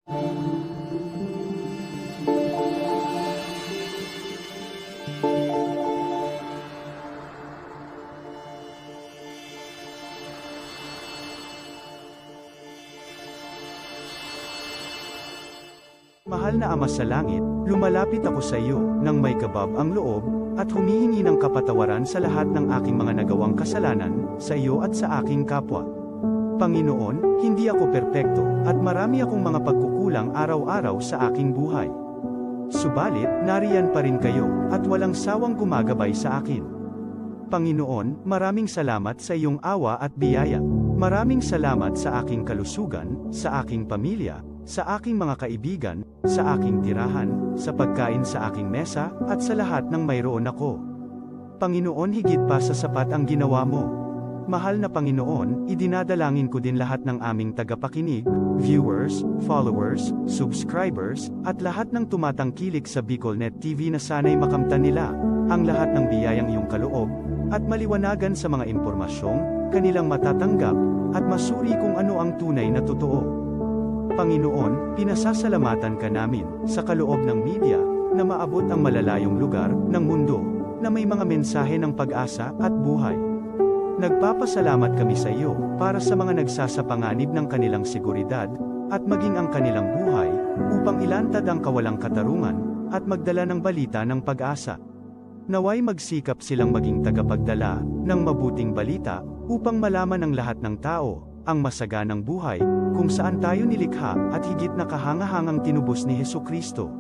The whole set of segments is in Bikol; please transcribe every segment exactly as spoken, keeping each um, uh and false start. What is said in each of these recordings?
Mahal na Ama sa Langit, lumalapit ako sa iyo nang may kabab ang loob, at humihingi ng kapatawaran sa lahat ng aking mga nagawang kasalanan, sa iyo at sa aking kapwa. Panginoon, hindi ako perpekto, at marami akong mga pagkukulang araw-araw sa aking buhay. Subalit, nariyan pa rin kayo, at walang sawang gumagabay sa akin. Panginoon, maraming salamat sa iyong awa at biyaya. Maraming salamat sa aking kalusugan, sa aking pamilya, sa aking mga kaibigan, sa aking tirahan, sa pagkain sa aking mesa, at sa lahat ng mayroon ako. Panginoon, higit pa sa sapat ang ginawa mo. Mahal na Panginoon, idinadalangin ko din lahat ng aming tagapakinig, viewers, followers, subscribers, at lahat ng tumatangkilik sa BicolNet T V na sana'y makamtan nila ang lahat ng biyayang iyong kaloob at maliwanagan sa mga impormasyong kanilang matatanggap at masuri kung ano ang tunay na totoo. Panginoon, pinasasalamatan ka namin sa kaloob ng media na maabot ang malalayong lugar ng mundo na may mga mensahe ng pag-asa at buhay. Nagpapasalamat kami sa iyo para sa mga nagsasapanganib ng kanilang seguridad at maging ang kanilang buhay upang ilantad ang kawalang katarungan at magdala ng balita ng pag-asa. Naway magsikap silang maging tagapagdala ng mabuting balita upang malaman ng lahat ng tao ang masaganang buhay kung saan tayo nilikha at higit na kahangahangang tinubos ni Jesu-Cristo.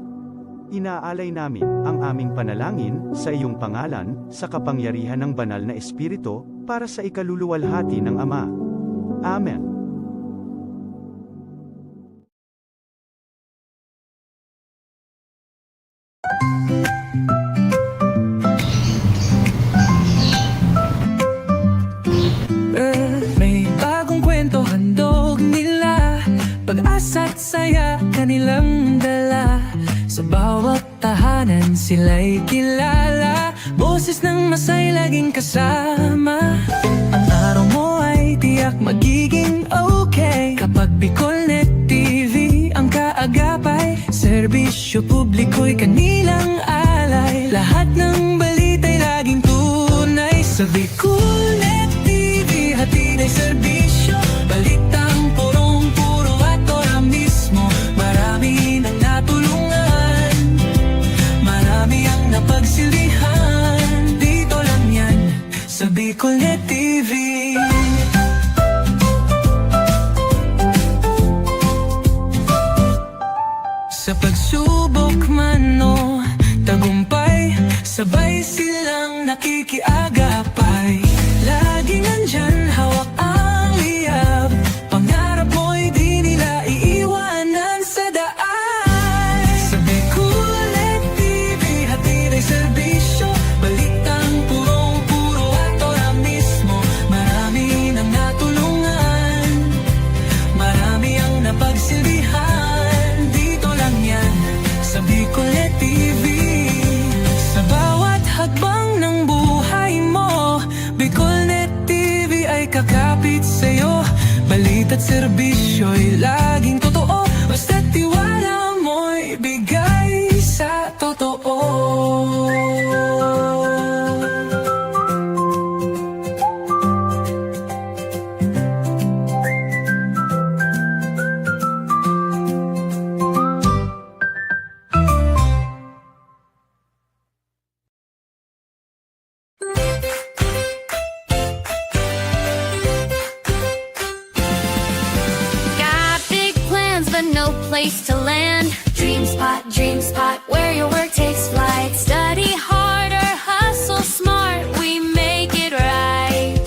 Inaalay namin ang aming panalangin sa iyong pangalan, sa kapangyarihan ng Banal na Espiritu, para sa ikaluluwalhati ng Ama. Amen. May bagong kwento handog nila, pag-asa at saya kanilang dala. Sa bawat tahanan sila'y kilala, boses ng masay laging kasama. Ang araw mo ay tiyak magiging okay kapag BicolNet T V ang kaagapay. Serbisyo publiko'y kanilang alay, lahat ng balita'y laging tunay. Sa BicolNet T V, hatid ay serbisyo, balitang purong-puro at ora mismo. Marami nang natulungan, marami ang napagsilbihan. Dito lang yan, sa BicolNet T V. Sa pagsubok man o tagumpay, sabay silang nakikiagapay. Laging nandyan, hawak ang liyab, pangarap mo'y di nila iiwanan sa daan. Sa BicolNet T V, hatid ay serbisyo, balitang purong-puro at ora mismo. Marami nang natulungan, marami ang napagsilbihan. Dito lang yan, sa BicolNet T V. Sa bawat hakbang ng buhay mo, BicolNet T V ay kakapit sa'yo. Balita't serbisyo'y laging totoo, basta't tiwala mo'y bigay sa totoo. Got big plans, but no place to land. DreamSpot, DreamSpot, where your work takes flight. Study hard or hustle smart, we make it right.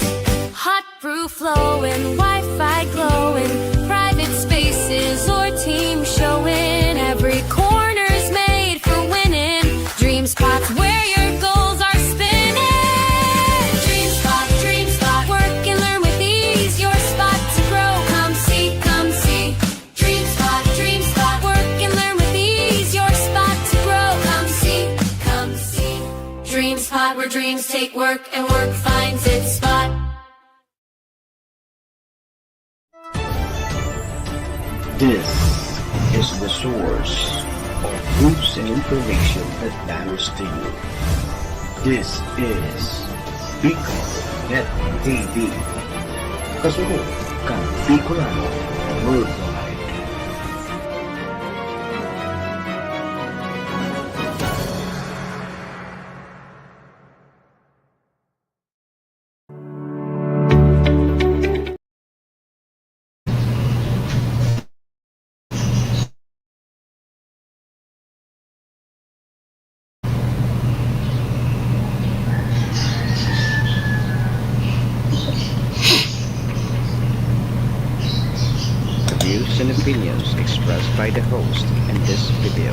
Hot brew flowing, Wi-Fi glowing, private spaces or team showing. Every corner's made for winning. DreamSpot's where your goals are spinning. DreamSpot, DreamSpot, work and learn with ease. Your spot to grow. Come see, come see. DreamSpot, DreamSpot, work and learn with ease. Your spot to grow. Come see, come see. DreamSpot, where dreams take work and work finds its spot. This is Source of news and information that matters to you. This is Bicol Net T V. Kasunod kan Bicolano Worldwide. The views and opinions expressed by the host in this video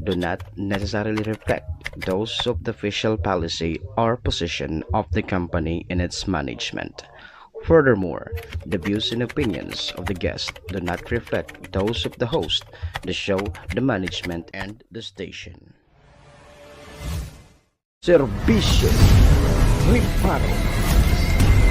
do not necessarily reflect those of the official policy or position of the company and its management. Furthermore, the views and opinions of the guest do not reflect those of the host, the show, the management, and the station. Serbisyo Reparo.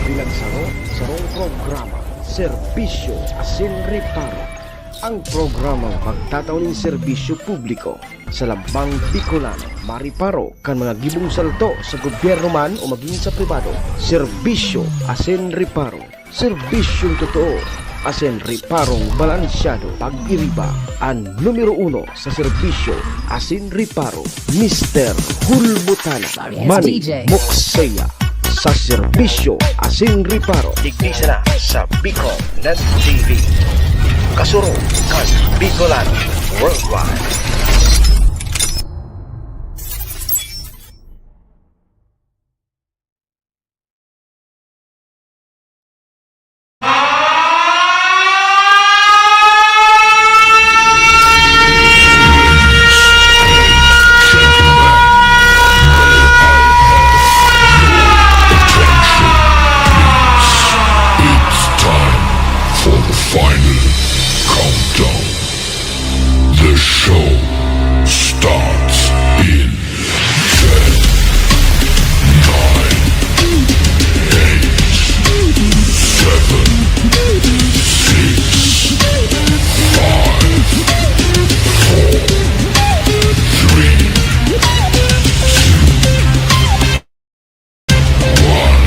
Bilang saro, sarong programa, Serbisyo asin Reparo. Ang programang magtatao nin serbisyo publiko sa lambang Bicolano, mariparo kan mga gibong salto sa gobyerno man o magin sa pribado. Serbisyo asin Reparo. Serbisyong totoo asin reparong balansyado. Pag-iriba, an numero uno sa serbisyo asin reparo, Mister Hulbutana. Manny Moksea sa serbisyo asin reparo. Digdi sana sa Bicol Net T V. Kasurog kan Bicolano Worldwide. It's time for the final countdown. The show starts in ten, nine, eight, seven, six, five, four, three, two, one.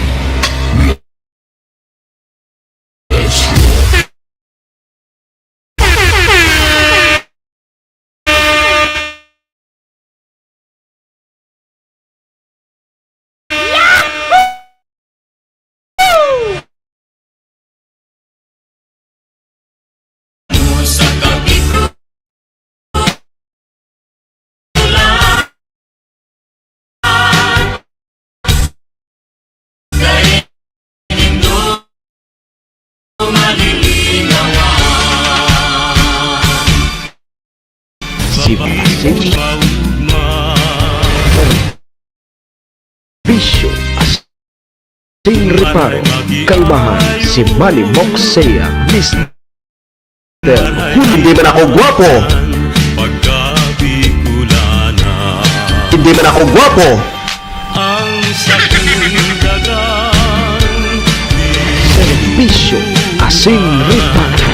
Si Masin. Bisyo asin reparo. Kaibahan si Manny Moksea, Mister Julio. Hindi man ako gwapo. Hindi man ako gwapo. Serbisyo asin reparo.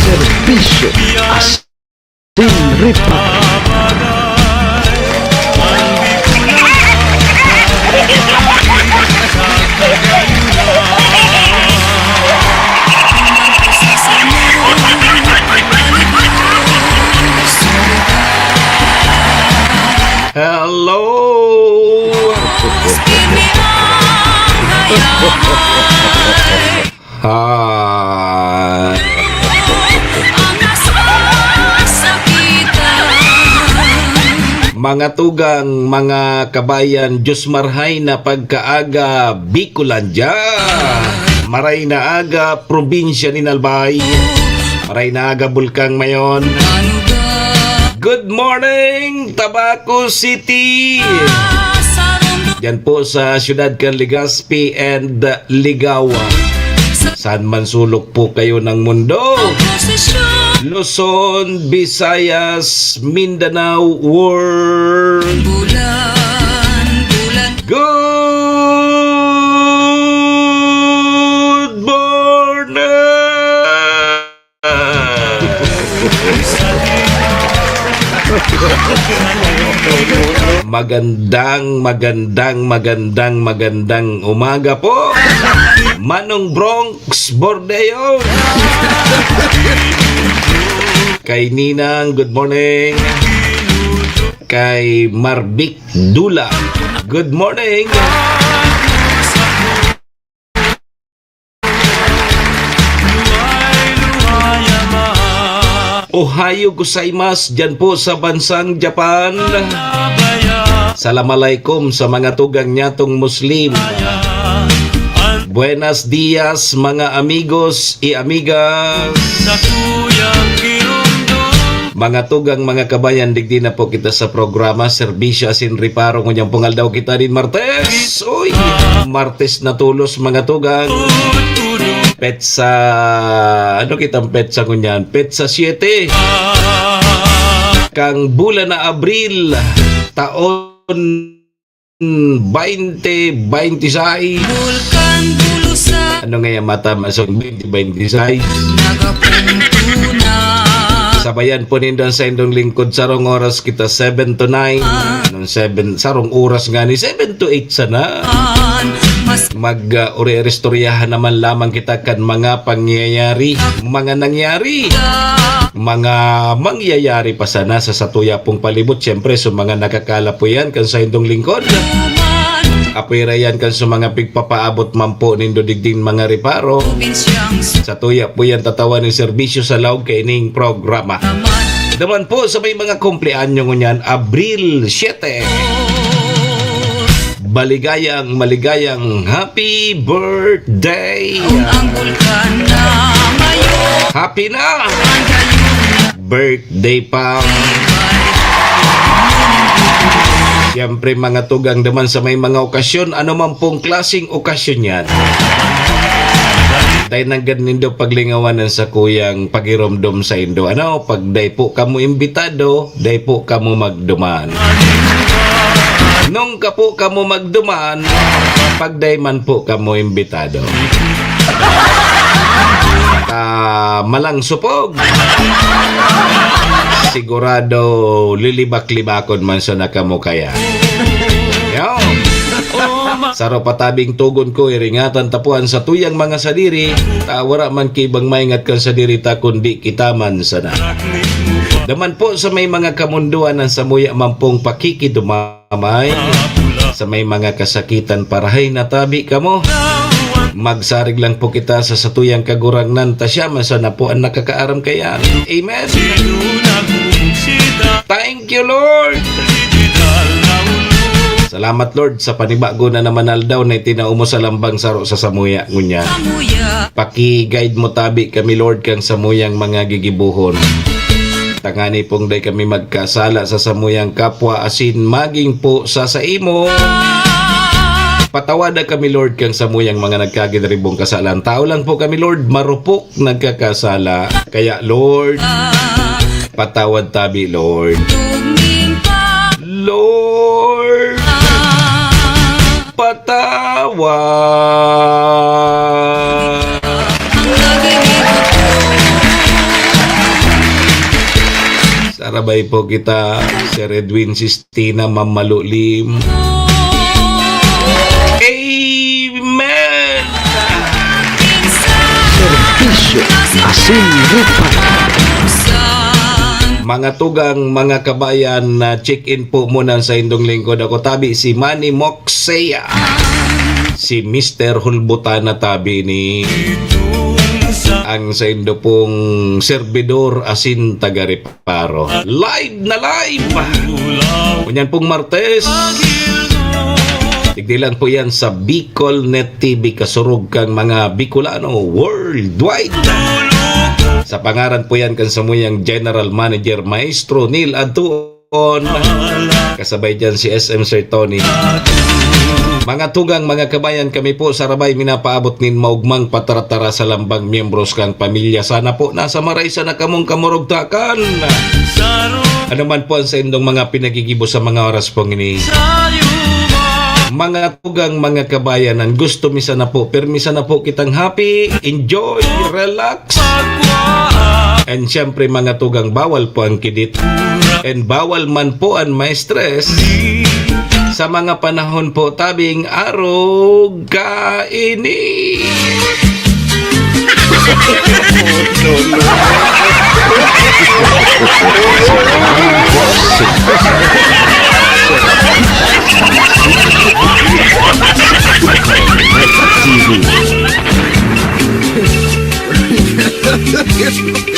Serbisyo asin reparo. Hello! Ah. Mga tugang, mga kabayan, Diyos marhay na pagkaaga, Bicolandia. Maray na aga, probinsya nin Albay. Maray na aga, Bulkang Mayon. Good morning, Tabaco City. Diyan po sa siyudad kan Legazpi and Ligao. Saan man sulok po kayo ng mundo. Luzon, Visayas, Mindanao, world. Magandang, magandang, magandang, magandang umaga po, Manong Bronx Bordeon. Kay Ninang, good morning. Kay Marvic Dula, good morning. Ohayo gozaimasu dyan po sa bansang Japan. Salam alaikum sa mga tugang nyatong Muslim. Buenos dias, mga amigos y amigas. Mga tugang, mga kabayan, digdi na po kita sa programa, Serbisyo asin Reparo. Ngunyan pong aldaw kita nin Martes. Uy! Martes na tolos, mga tugang. Petsa, ano kitang petsa ngunyan? Petsa siete. Kang bulan na Abril, taon twenty twenty-six. Bulkan Bulusan. Ano nga yan, mata, masong twenty twenty-six? Nagapunto na. Sabayan po nindo ang saindong lingkod. Sarong oras kita, seven to nine. Nung seven, sarong oras nga ni, seven to eight sana. Mas Mag, ah, uri-iristoryahan naman lamang kita kan mga pangyayari, mga nangyari, mga mangyayari pa sana sa satuya pong palibot. Siyempre, sa mga nakakala po yan, kan saindong lingkod. Apwera yan kan sa mga pigpapaabot man po nindo digding mga reparo. Sa tuya po yan tatawan ng serbisyo sa laog kaining programa. Naman po sa may mga kumpleanyo ngunyan, Abril siete. Maligayang, maligayang happy birthday! Ang bulkan na mayo. Happy na! Ang gayon na Birthday pa. Siyempre, mga tugang naman sa may mga okasyon, ano man pong klaseng okasyon yan. Dai nanggad nindo paglingawan ang sakuyang pagiromdom saindo. Ano, pag dai po kamo imbitado, dai po kamo magduman. Nung ka po kamo magduman, pag dai man po kamo imbitado. Ta malang supog. Sigurado lilibak-libakon man sana kamo kaya. Yo. Saro pa tabing tugon ko, iringatan ta po an satuyang mga sadiri, ta wara man ki ibang maingat kan sadiri ta, kundi kita man sana. Daman po sa may mga kamundoan ang samuya man pong pakikidumamay sa may mga kasakitan, parahay na tabi kamo. Magsarig lang po kita sa satuyang Kagurangnan, ta siya man sana po ang nakakaaram kaya. Amen. Thank you, Lord. Salamat, Lord, sa panibago na naman aldaw na itinao mo sa lambang saro sa samuya ngunyan. Samuya. Paki-guide mo tabi kami, Lord, kang samuyang mga gigibohon. Tangani pong dai kami magkasala sa samuyang kapwa asin maging po sa saimo. Patawada kami, Lord, kang samuyang mga nagkaginaribong kasalan. Tao lang po kami, Lord, marupok nagkakasala. Kaya, Lord, patawad tabi, Lord. Lord, patawad. Sarabay po kita, Sir Edwin Sistina, Ma'am Malulim. Amen! Serbisyo asin reparo. Mga tugang, mga kabayan, na check-in po muna sa indong lingkod. Ako tabi si Manny Moxea. Si Mister Hulbutana tabi ni ang saindo pong serbidor asin taga-reparo. Live na live! Ngunyan pong Martes, digdi lang po yan sa Bicol Net T V, kasurog kang mga Bicolano worldwide. Sa pangaran po yan kan samuyang General Manager, Maestro Neil Adtuon. Kasabay dyan si S M Sir Tony. Mga tugang, mga kabayan, kami po sa Rabay minapaabot nin maugmang patara-tara sa lambang miyembros kang pamilya. Sana po nasa maray sana kamong kamurugtakan. Ano man po ang saindong mga pinagigibo sa mga oras pong ini. Mga tugang, mga kabayan, ang gusto mi sana po, pirmi sana po kitang happy, enjoy, relax. And syempre, mga tugang, bawal po ang kidit. And bawal man po an ma-stress sa mga panahon po tabing arog kaini.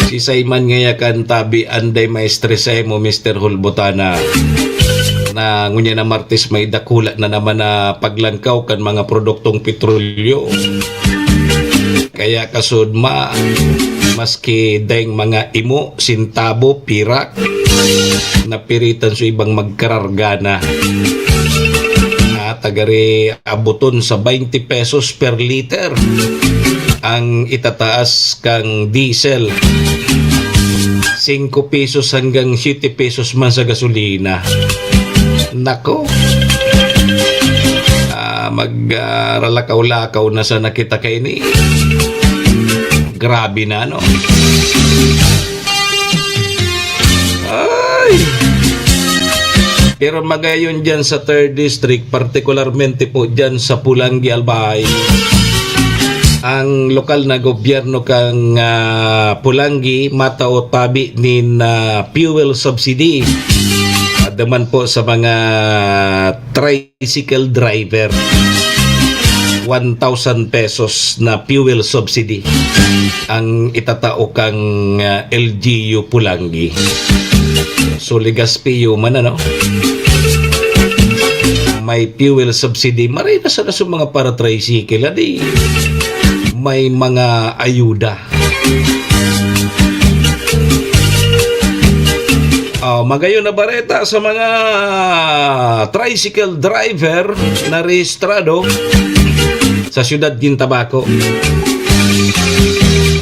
Si Simon ngaya kan tabi, anday maestresay mo, Mister Hulbutana. Na ngunyan na Martes may dakula na naman na paglangkaw kan mga produktong petrolyo. Kaya kasud ma, maski dayng mga imo, sintabo, pirak, napiritan so ibang magkararga na. Ah, tagari abuton sa twenty pesos per liter ang itataas kang diesel. Singko pesos hanggang siyete pesos man sa gasolina. Nako. Ah, mag, ah, ralakaw-lakaw na sana kita kaini. Grabe na, no? Ay! Pero magayon dyan sa third District, partikularmente po dyan sa Pulangi, Albay, ang lokal na gobyerno kang, ah, Pulangi matao tabi nin, ah, fuel subsidy. At naman po sa mga tricycle driver, one thousand pesos na fuel subsidy ang itatao kang, ah, L G U Pulangi. So, Legazpi man, ano? May fuel subsidy. Maray na sana sa mga para-tricycle, adi. May mga ayuda. Oh, magayon na bareta sa mga tricycle driver na rehistrado sa siyudad nin Tabaco.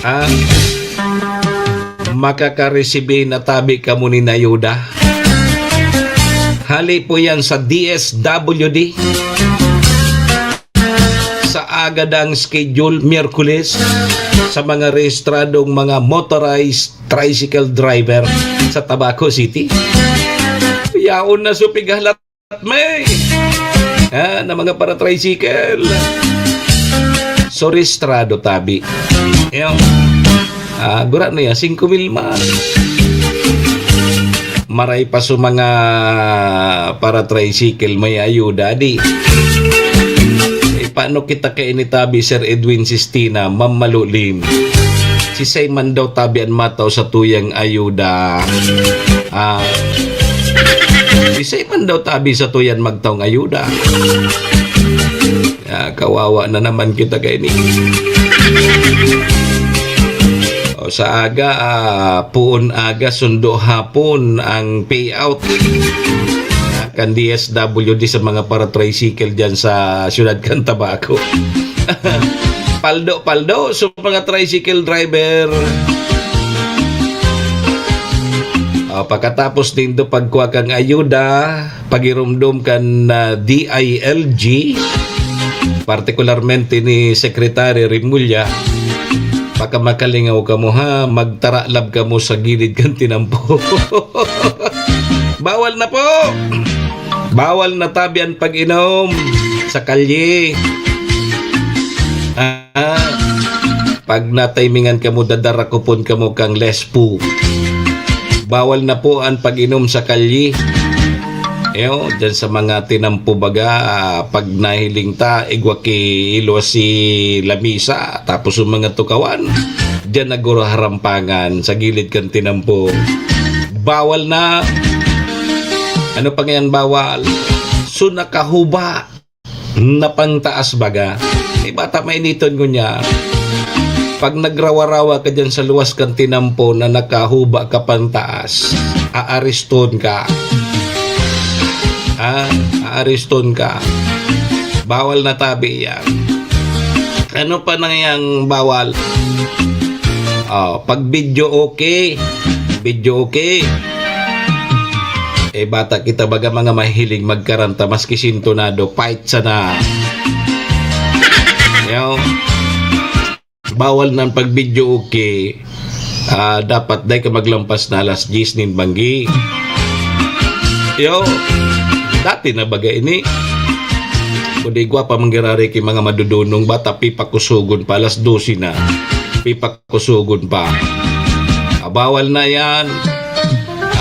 Ah, makakaresibi na tabi kamo nin ayuda. Hali po yan sa D S W D. Sa aga dang schedule, Miyerkules, sa mga rehistradong mga motorized tricycle driver sa Tabaco City. Yaon na supig halat may, ah, na mga para-tricycle. So, rehistrado tabi. Yung, ah, gura na yan, singko mil man. Maray pa sa mga para-tricycle may ayuda, di. Eh, paano kita kaini tabi, Sir Edwin Sistina, Ma'am Malulim? Si Simon daw tabi an matao sa tuyang ayuda. Ah, si Simon daw tabi sa tuyan magtaong ayuda. Ah, kawawa na naman kita kaini. O, sa aga, ah, puon aga, sundo hapon ang payout. Ah, kan D S W D sa mga para-tricycle dyan sa siyudad kan Tabaco. Paldo, paldo sa mga tricycle driver. Ah, pagkatapos nindo pagkuha kang ayuda, pagirumdom kan, ah, D I L G, partikularmente ni Secretary Remulla, baka makalingaw kamo, ha, magtaralab kamo sa gilid kan tinampo. Bawal na po! Bawal na tabi an pag-inom sa kalye. Ah, pag natimingan kamo, dadarakupon kamo kang lespo. Bawal na po an pag-inom sa kalye. Eyo, dyan sa mga tinampo baga, ah, pag nahiling ta, igwa ki ilwas si lamisa, tapos yung mga tukawan, dyan naguro harampangan sa gilid kan tinampo. Bawal na. Ano pa ngayon bawal? So, nakahuba na pangtaas baga. Eh, bata mainiton ko niya. Pag nagrawa-rawa ka dyan sa luwas kan tinampo na nakahuba ka pangtaas, aareston ka. Ha? Aareston ka. Bawal na tabi yan. Ano pa nang yang bawal? Oh, pag video okay. Video okay. Eh, bata kita baga mga mahilig magkaranta, maski sintonado, fight sana. Yo. Bawal nang pag video okay. Ah, dapat dai ka maglampas na alas diyes nin banggi. Yo, dati na baga ini. Kundi igwa pa manggirari ki mga madudunong bata, pipakusogon pa, alas dose na. Pipakusogon pa. Ah, bawal na yan.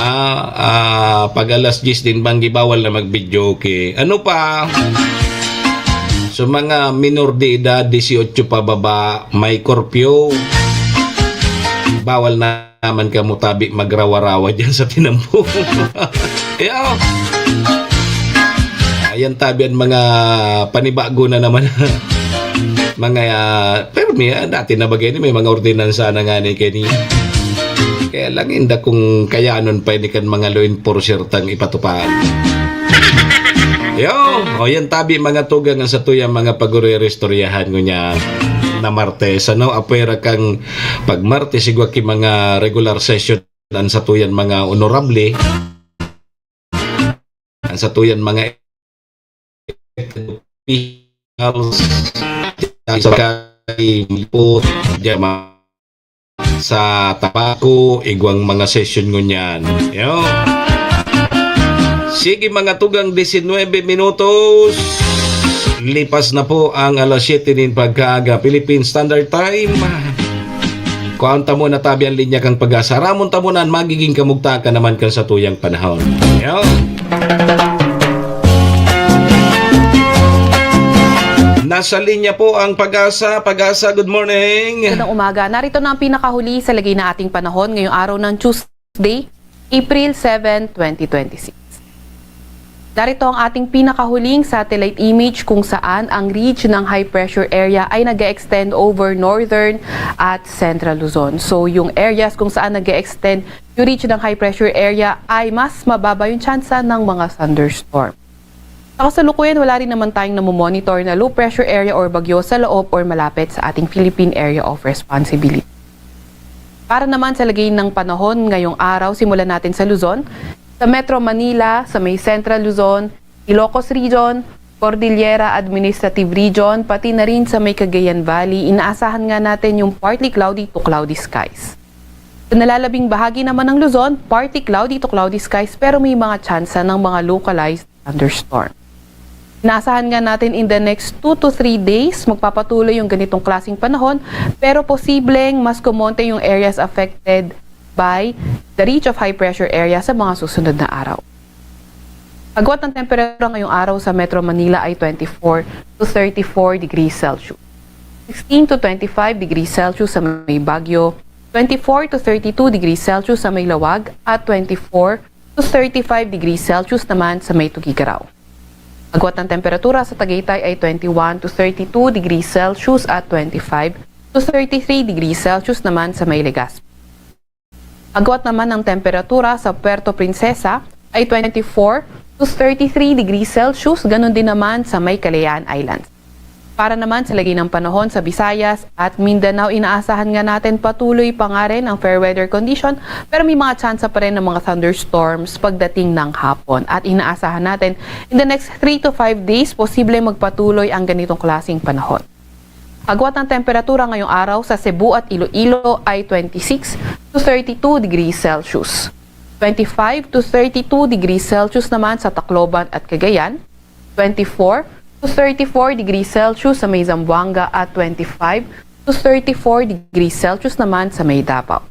Ah, ah, pag alas diyes din banggi, bawal na mag-videoke. Ano pa? So, mga minor de edad, dieciocho pababa, may curfew. Bawal na naman kamo tabi magrawa-rawa dyan sa tinampo. Yo! Ayan tabi ang mga panibago na naman. Mga, ah, pero may, ah, dati na bagay ni may mga ordinansa na nga ni kini. Kaya lang inda kung kayanon pa ini kan mga law enforcer tang ipatupad. Yo! O yan tabi mga tugang ang satuyang mga pagurere-istoryahan ngunyan na Martes. Ano, apwera kang pag Martes, igwa ki mga regular session ang satuyan mga honorable, ang satuyan mga elected officials, sa kay Lipot, diyan ma-, sa Tabaco, igwang mga session ngunyan. Yo. Sige, mga tugang, diecinuebe minutos. Lipas na po ang alas siyete nin pagkaaga, Philippine Standard Time. Kuhaon ta muna tabi ang linya kan Pag-asa. Ramon ta muna an magiging kamugtakan naman kan satuyang panahon. Yo. Nasa linya po ang Pag-asa. Pag-asa, good morning. Magandang umaga. Narito na ang pinakahuli sa lagay na ating panahon ngayong araw ng Tuesday, April seven, twenty twenty-six. Narito ang ating pinakahuling satellite image kung saan ang ridge ng high pressure area ay nag-extend over northern at central Luzon. So, yung areas kung saan nag-extend yung ridge ng high pressure area ay mas mababa yung tsansa ng mga thunderstorm. Sa kasalukuyan, wala rin naman tayong namomonitor na low pressure area or bagyo sa loob or malapit sa ating Philippine Area of Responsibility. Para naman sa lagay ng panahon ngayong araw, simulan natin sa Luzon. Sa Metro Manila, sa may Central Luzon, Ilocos Region, Cordillera Administrative Region, pati na rin sa may Cagayan Valley, inaasahan nga natin yung partly cloudy to cloudy skies. Sa nalalabing bahagi naman ng Luzon, partly cloudy to cloudy skies pero may mga tsansa ng mga localized thunderstorm. Inaasahan nga natin in the next two to three days, magpapatuloy yung ganitong klaseng panahon, pero posibleng mas kumonti yung areas affected by the ridge of high pressure area sa mga susunod na araw. Agwat ng temperatura ngayong araw sa Metro Manila ay twenty-four to thirty-four degrees Celsius, sixteen to twenty-five degrees Celsius sa may Baguio, twenty-four to thirty-two degrees Celsius sa may Laoag, at twenty-four to thirty-five degrees Celsius naman sa may Tuguegarao. Agwat ng temperatura sa Tagaytay ay twenty-one to thirty-two degrees Celsius at twenty-five to thirty-three degrees Celsius naman sa may Legazpi. Agwat naman ng temperatura sa Puerto Princesa ay twenty-four to thirty-three degrees Celsius, ganun din naman sa may Kalayaan Islands. Para naman sa lagay ng panahon sa Visayas at Mindanao, inaasahan nga natin patuloy pa nga rin ang fair weather condition, pero may mga tsansa pa rin ng mga thunderstorms pagdating ng hapon. At inaasahan natin, in the next three to five days, posibleng magpatuloy ang ganitong klaseng panahon. Agwat ng temperatura ngayong araw sa Cebu at Iloilo ay twenty-six to thirty-two degrees Celsius. Twenty-five to thirty-two degrees Celsius naman sa Tacloban at Cagayan, twenty-four to thirty-four degrees Celsius sa may Zamboanga at twenty-five to thirty-four degrees Celsius naman sa may Davao.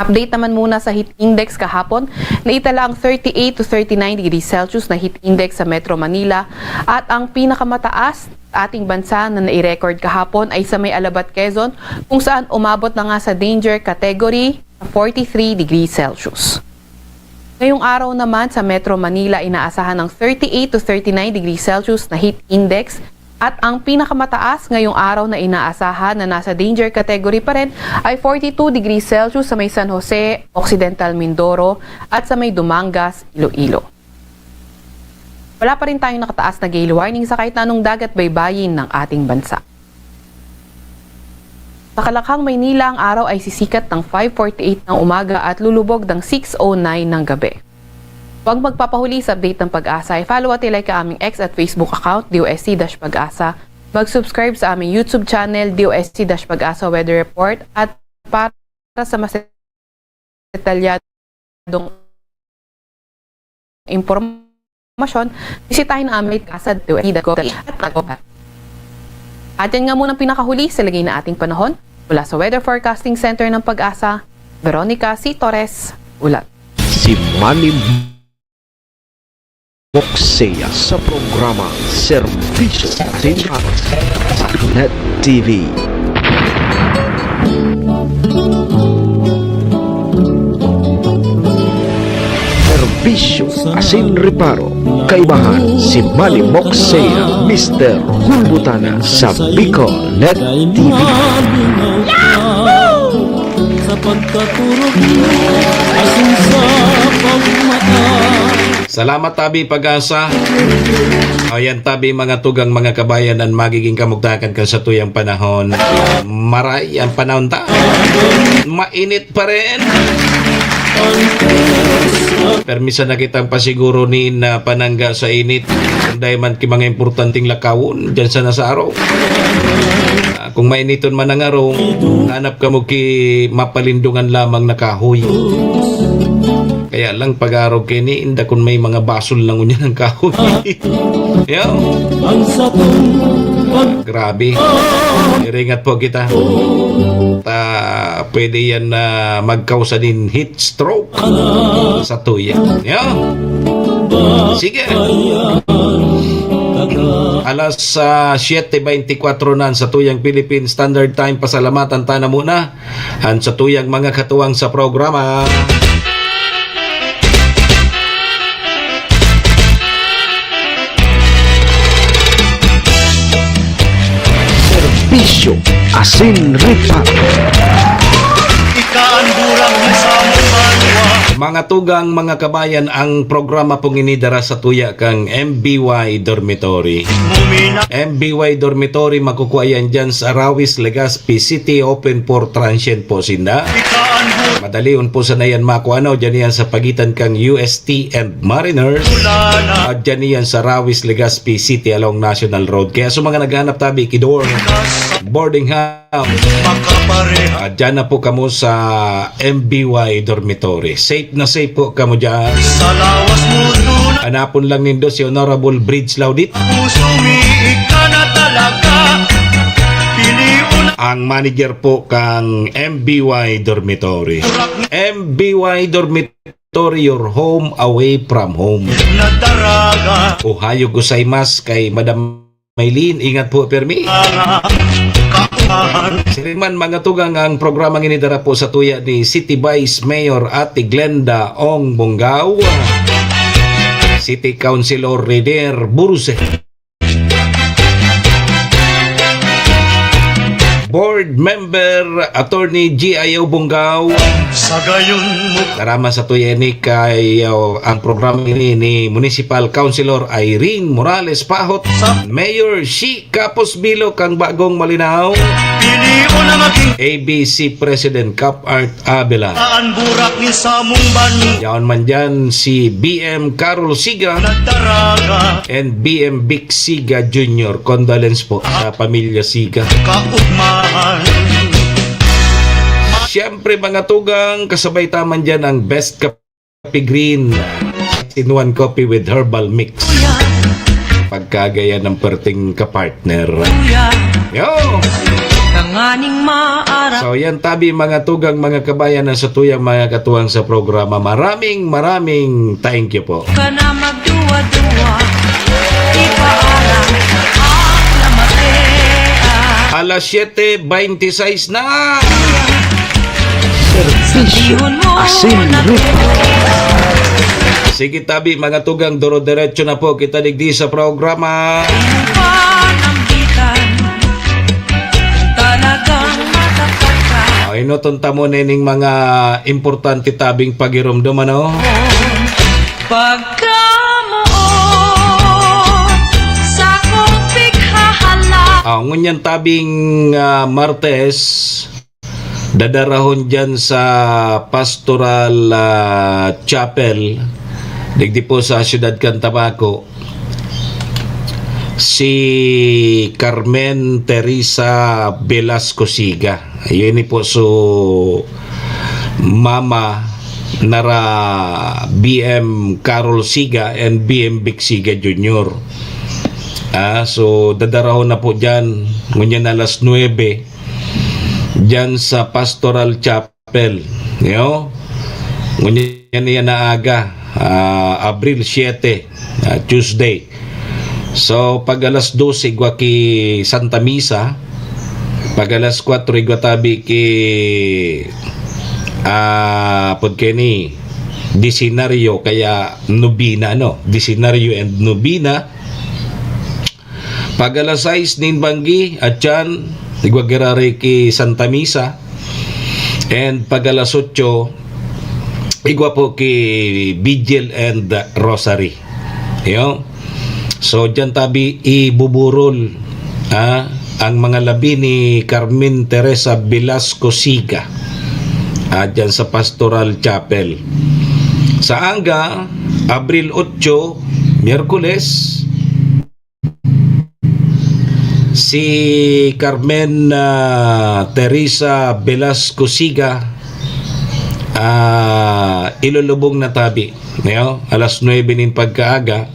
Update naman muna sa heat index kahapon, naitala ang thirty-eight to thirty-nine degrees Celsius na heat index sa Metro Manila at ang pinakamataas sa ating bansa na nai-record kahapon ay sa may Alabat, Quezon, kung saan umabot na nga sa danger category sa forty-three degrees Celsius. Ngayong araw naman sa Metro Manila, inaasahan ng thirty-eight to thirty-nine degrees Celsius na heat index at ang pinakamataas ngayong araw na inaasahan na nasa danger category pa rin ay forty-two degrees Celsius sa may San Jose, Occidental Mindoro at sa may Dumangas, Iloilo. Wala pa rin tayong nakataas na gale warning sa kahit na anong dagat baybayin ng ating bansa. Sa Kalakhang, Maynila, ang araw ay sisikat ng five forty-eight ng umaga at lulubog ng six oh nine ng gabi. Huwag magpapahuli sa update ng Pag-asa. I-follow at i-like ang aming X at Facebook account, D O S C dash Pag-asa. Mag-subscribe sa aming YouTube channel, D O S C dash Pag-asa Weather Report, at para sa mas detalyadong impormasyon, bisitahin ang aming Casa de Tuwalida at Tagoba. At yan nga muna ang pinakahuli sa lagay na ating panahon. Mula sa Weather Forecasting Center ng PAGASA, Veronica C. Torres, Ulat. Si Manny Moksea sa programa Serbisyo Tindahan sa Net T V. Serbisyo asin reparo. Kaibahan si Manny Moksea, Mister Hulbutana sa Bicol Net T V. Sa pagkaturog mo, asin sa pagmata. Salamat, tabi, PAGASA. Ayan, tabi, mga tugang, mga kabayan, an magiging kamugtakan kan satuyang panahon. Maray ang panahon ta. Mainit pa rin. Permisa na kitang pasiguro ni na panangga sa init. Dahil man ki mga importanteng lakawon dyan sa Nasaro. Ah, kung mainiton man ang arong, hanap kamo ki mapalindungan lamang na kahoy. Kaya lang pag-arog kaini, inda kun may mga basol na ngunyan ang kahoy. Yo. Ang satong pag- Grabe. Iringat po kita. Ta, pwede yan na magkausa din heat stroke sa tuya. Yo. Sige. Alas, ah, siyete beintikwatro na sa tuyang Philippine Standard Time. Pasalamatan ta na muna an satuyang mga katuwang sa programa. Serbisyo asin reparo. Ika an burak ni samong banwa. Mga tugang, mga kabayan, ang programa pong ini dara sa tuya kan M B Y Dormitory. Mumina. M B Y Dormitory, makukua yan dyan sa Rawis, Legazpi City, open for transient po sinda. Ika an burak. Madalion po sana yan makua, ano, dyan yan sa pagitan kan U S T and Mariners. At dyan yan sa Rawis, Legazpi City along National Road. Kaya sa mga naghahanap tabi, kidor, boarding house, Makapareha. Ah, dyan na po kamo sa M B Y Dormitory. Safe na safe po kamo dyan. Sa lawas mo dun. Hanapon lang nindo si Honorable Bridge Laudit. Puso mi, ika na talaga. Pilion. Ang manager po kang M B Y Dormitory. M B Y Dormitory, your home away from home. Nadaraga. Ohayo gozaimasu kay Madam Maylin, ingat po, permi. Siring man, mga tugang, ang programang ini dara po sa tuya ni City Vice Mayor Ate Glenda Ong Bongao, City Councilor Renier Burse, Board Member Attorney G I O Bongao. Sa gayon mo. Karama sa tuya ni kay, uh, ang programa ini ni Municipal Councilor Irene Morales Pahot, Mayor Shi Kapos Bilo kang Bagong Malinao, Pilion na maging A B C President Cap Art Abela. An burak ni samong banwa. Yaon man dyan si B M Carol Siga Nagdaraga. And B M Vic Siga Junior. Condolence po sa pamilya Siga. Kaugmahan. Siyempre, mga tugang, kasabay ta man dyan ang Best Kape Green. Six-in-one coffee with herbal mix. Pagkagaya ng perting kapartner. Yo! Tanganing maara. So, yan tabi, mga tugang, mga kabayan, na sa tuyang mga katuwang sa programa. Maraming, maraming thank you po. Ka na magduwa-duwa, ipaalam ang lamatea. Alas siyete beintiseis na. Serbisyo asin ruta. Sige, tabi, mga tugang, duro-diretso na po kita digdi sa programa. Panambitan, talagang matapat ka. Ay, no, tunta mo na ning mga importante tabing pagirumdom, ano? Pagkamoot sa kong pighahalat. Ah, ngunyan tabing, ah, Martes, dadarahon dyan sa Pastoral, ah, Chapel, digdi po sa siyudad kan Tabaco, si Carmen Teresa Velasco Siga. Yun po, so, mama nara B M Carol Siga and B M Vic Siga Junior. Ah, so, dadarahon na po dyan, ngunyan alas nuebe, dyan sa Pastoral Chapel, yo? Ngunyan niya na aga, ah, Abril siete, ah, Tuesday. So, pag alas dose, igwa ki Santa Misa. Pag alas kwatro, igwa tabi ki, ah, pagkeni, Decenario, kaya Nobena, no? Decenario and Nobena. Pag alas sais nin banggi, atyan, igwa giraray ki Santa Misa. And pag alas otso, igwa po ki Vigil and Rosary. Yo? So, dyan tabi ibuburol, ah, ang mga labi ni Carmen Teresa Velasco Siga, ah, dyan sa Pastoral Chapel. Sa aga, Abril otso, Miyerkules, si Carmen, ah, Teresa Velasco Siga, ah, ilulubong na tabi, no? Alas nuebe nin pagkaaga,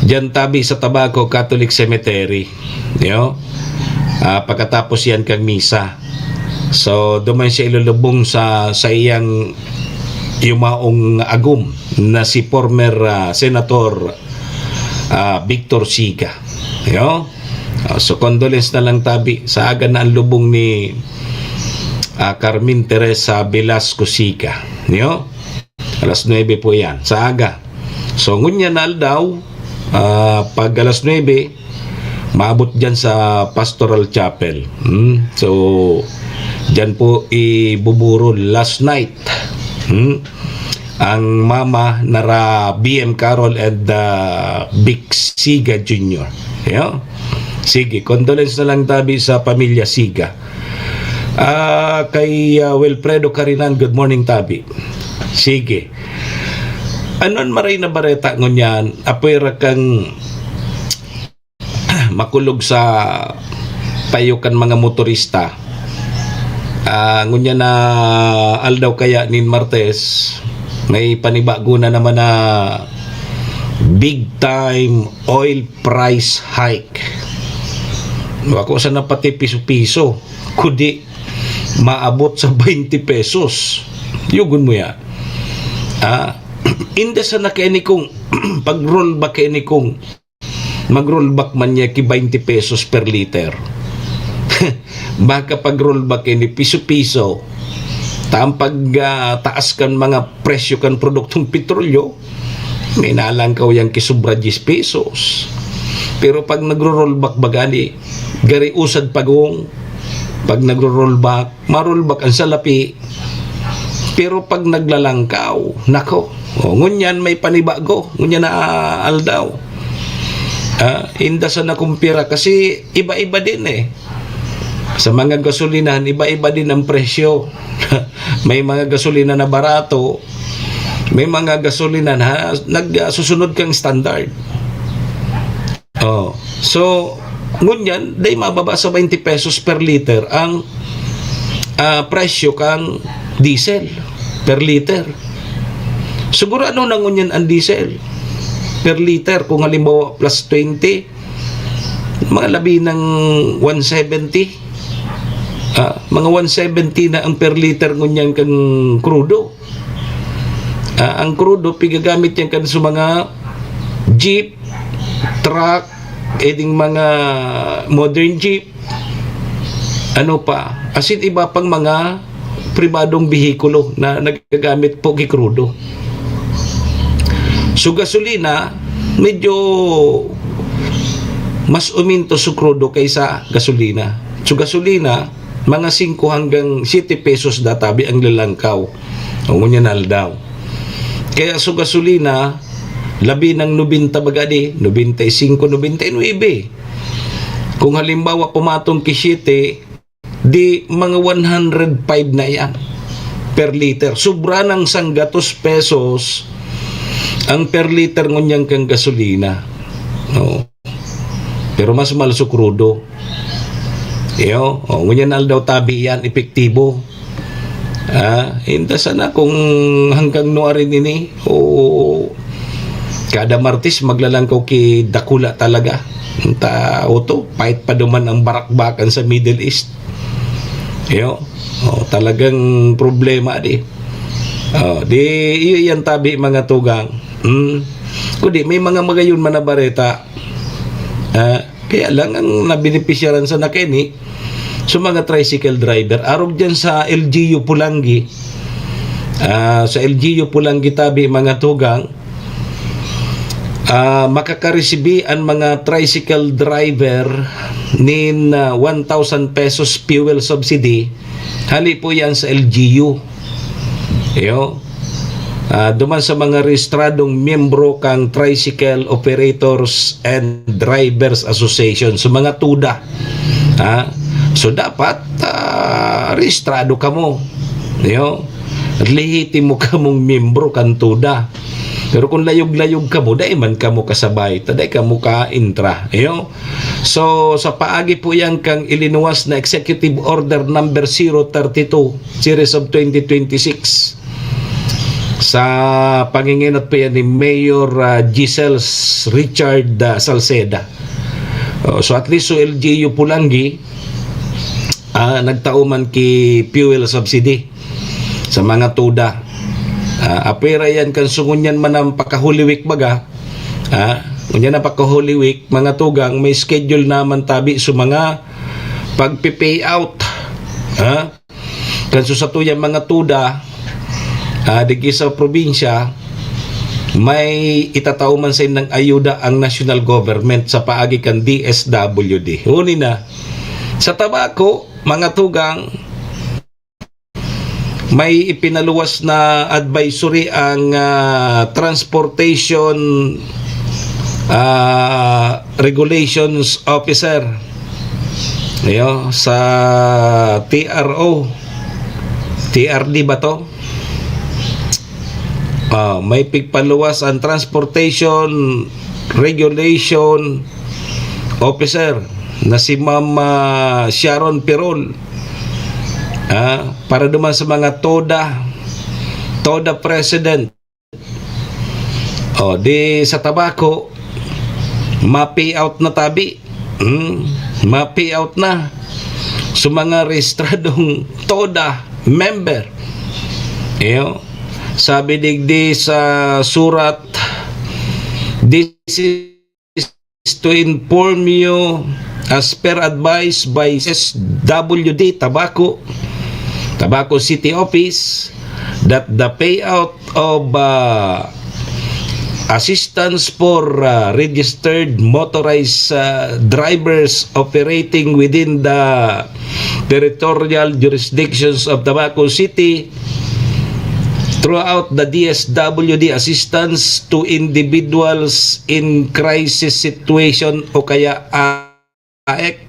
diyan tabi sa Tabaco Catholic Cemetery, no? Ah, pagkatapos yan kang misa. So, duman siya ilulubong sa, sa iyang yumaong agom na si former, ah, Senator, ah, Victor Siga. Yo? Ah, so, condolence na lang tabi. Sa aga na ang lubong ni, ah, Carmen Teresa Velasco Siga. Yo? Alas nuebe po yan, sa aga. So, ngunyan na aldaw, ah, pag alas nuebe, maabot dyan sa Pastoral Chapel. Hmm? So, dyan po ibuburol last night. Hmm? Ang mama nara B M Carol and, ah, Vic Siga Junior. Yo? Sige, condolence na lang tabi sa pamilya Siga. Ah, kay, ah, Wilfredo Carinan, good morning, tabi. Sige. Ano an maray na bareta ngunyan? Apwera kang makulog sa payo kan mga motorista. Ah, ngunyan na aldaw kaya nin Martes, may panibago na naman na big time oil price hike. Wako sana pati piso-piso, kundi maabot sa twenty pesos. Yugon mo yan. Ah, inda sana kaini kung pag-rollback kaini kung mag-rollback man niya ki twenty pesos per liter. Baka pag-rollback ini piso-piso. Ta an pag, ah, taas kan mga presyo kan produktong petrolyo, may nalangkaw yan ki sobra diyes pesos. Pero pag nagro-rollback baga ni, gari usad pagong, pag nagro-rollback, ma-rollback an salapi. Pero pag naglalangkaw, nako, o, ngunyan may panibago, ngunyan na aldaw. Ah, inda sana kumpira kasi iba-iba din eh. Sa mga gasolinahan, iba-iba din ang presyo. May mga gasolina na barato, may mga gasolina na nagsusunod kang standard. Oh. So, ngunyan, dai mababa sa twenty pesos per liter ang, ah, presyo kang diesel per liter. Siguro ano na ngunyan ang diesel per liter? Kung halimbawa plus twenty, mga labi ng one seventy. Ah, mga one seventy na ang per liter ngunyan kang krudo. Ah, ang krudo, pigagamit yan kan sa mga jeep, truck, eding mga modern jeep. Ano pa? Asin iba pang mga pribadong behikulo na nagagamit po ki krudo. So, gasolina, medyo mas uminto so krudo kaysa gasolina. So, gasolina, mga singko hanggang siyete pesos da tabi ang lalangkaw. O, ngunyan aldaw. Kaya so gasolina, labi ng nobenta baga di, nobenta y singko, nobenta y nuebe. Kung halimbawa, pumatong ki siyete, di mga one hundred five na yan per liter. Sobra ng sanggatos pesos ang per liter ngunyan kang gasolina. No? Pero mas mahal so krudo. Iyo, o, ngunyan aldaw tabi yan, epektibo. Ah, inda sana kung hanggang nuarin ini, o kada Martes maglalangkaw ki dakula talaga. Ta, oto, pait pa duman ang barakbakan sa Middle East. Iyo, oh, talagang problema di. Oh, di, iyo yan tabi, mga tugang. Hmm. Kundi may mga magayon man na bareta. Ah, kaya lang ang nabenepisyaran sa nakeni, so mga tricycle driver, arog dyan sa L G U Pulangi, ah, sa L G U Pulangi tabi, mga tugang, ah, makakaresibi an mga tricycle driver nin, ah, one thousand pesos fuel subsidy, hali po yan sa L G U. Iyo. Ah, duman sa mga rehistradong miyembro kan Tricycle Operators and Drivers Association, so mga TODA. Ha? So dapat, ah, rehistrado kamo. Iyo. Lehitimo kamong miyembro kan TODA. Pero kung layog-layog kamo, dai man kamo kasabay, ta dai kamo ka-intra. Iyo. So, sa paagi po yan kang ilinuwas na Executive Order Number zero thirty-two, Series of twenty twenty-six, sa pangingenot po yan ni Mayor, ah, Giselle S-, Richard, ah, Salceda. Oh, so, at least, so L G U Pulangi, ah, nagtao man ki fuel subsidy sa mga TODA. Ah, apwera yan kan so ngunyan man ang paka-Holy Week baga. Ah, ngunyan ang paka-Holy Week, mga tugang, may schedule naman tabi so mga pagpi-pay out. Ha? Kan so satuyang mga TODA, ah, digdi sa probinsya, may itatao man sa indang ayuda ang national government sa paagi kan D S W D. Huni na, sa Tabaco, mga tugang, may ipinaluwas na advisory ang, ah, Transportation, ah, Regulations Officer. Iyo, sa T R O. T R D ba to? Ah, may pigpaluwas ang Transportation Regulation Officer na si Ma'am, ah, Sharon Pirol. Ah, para duman sa mga TODA, TODA President. O, di sa Tabaco, ma-pay out na tabi. Hmm, ma-pay out na. So, mga rehistradong TODA member. Iyo, sabi digdi sa surat, "This is to inform you as per advice by S W D Tabaco, Tabaco City Office, that the payout of, uh, assistance for, uh, registered motorized, uh, drivers operating within the territorial jurisdictions of Tabaco City throughout the D S W D assistance to individuals in crisis situation o kaya AICS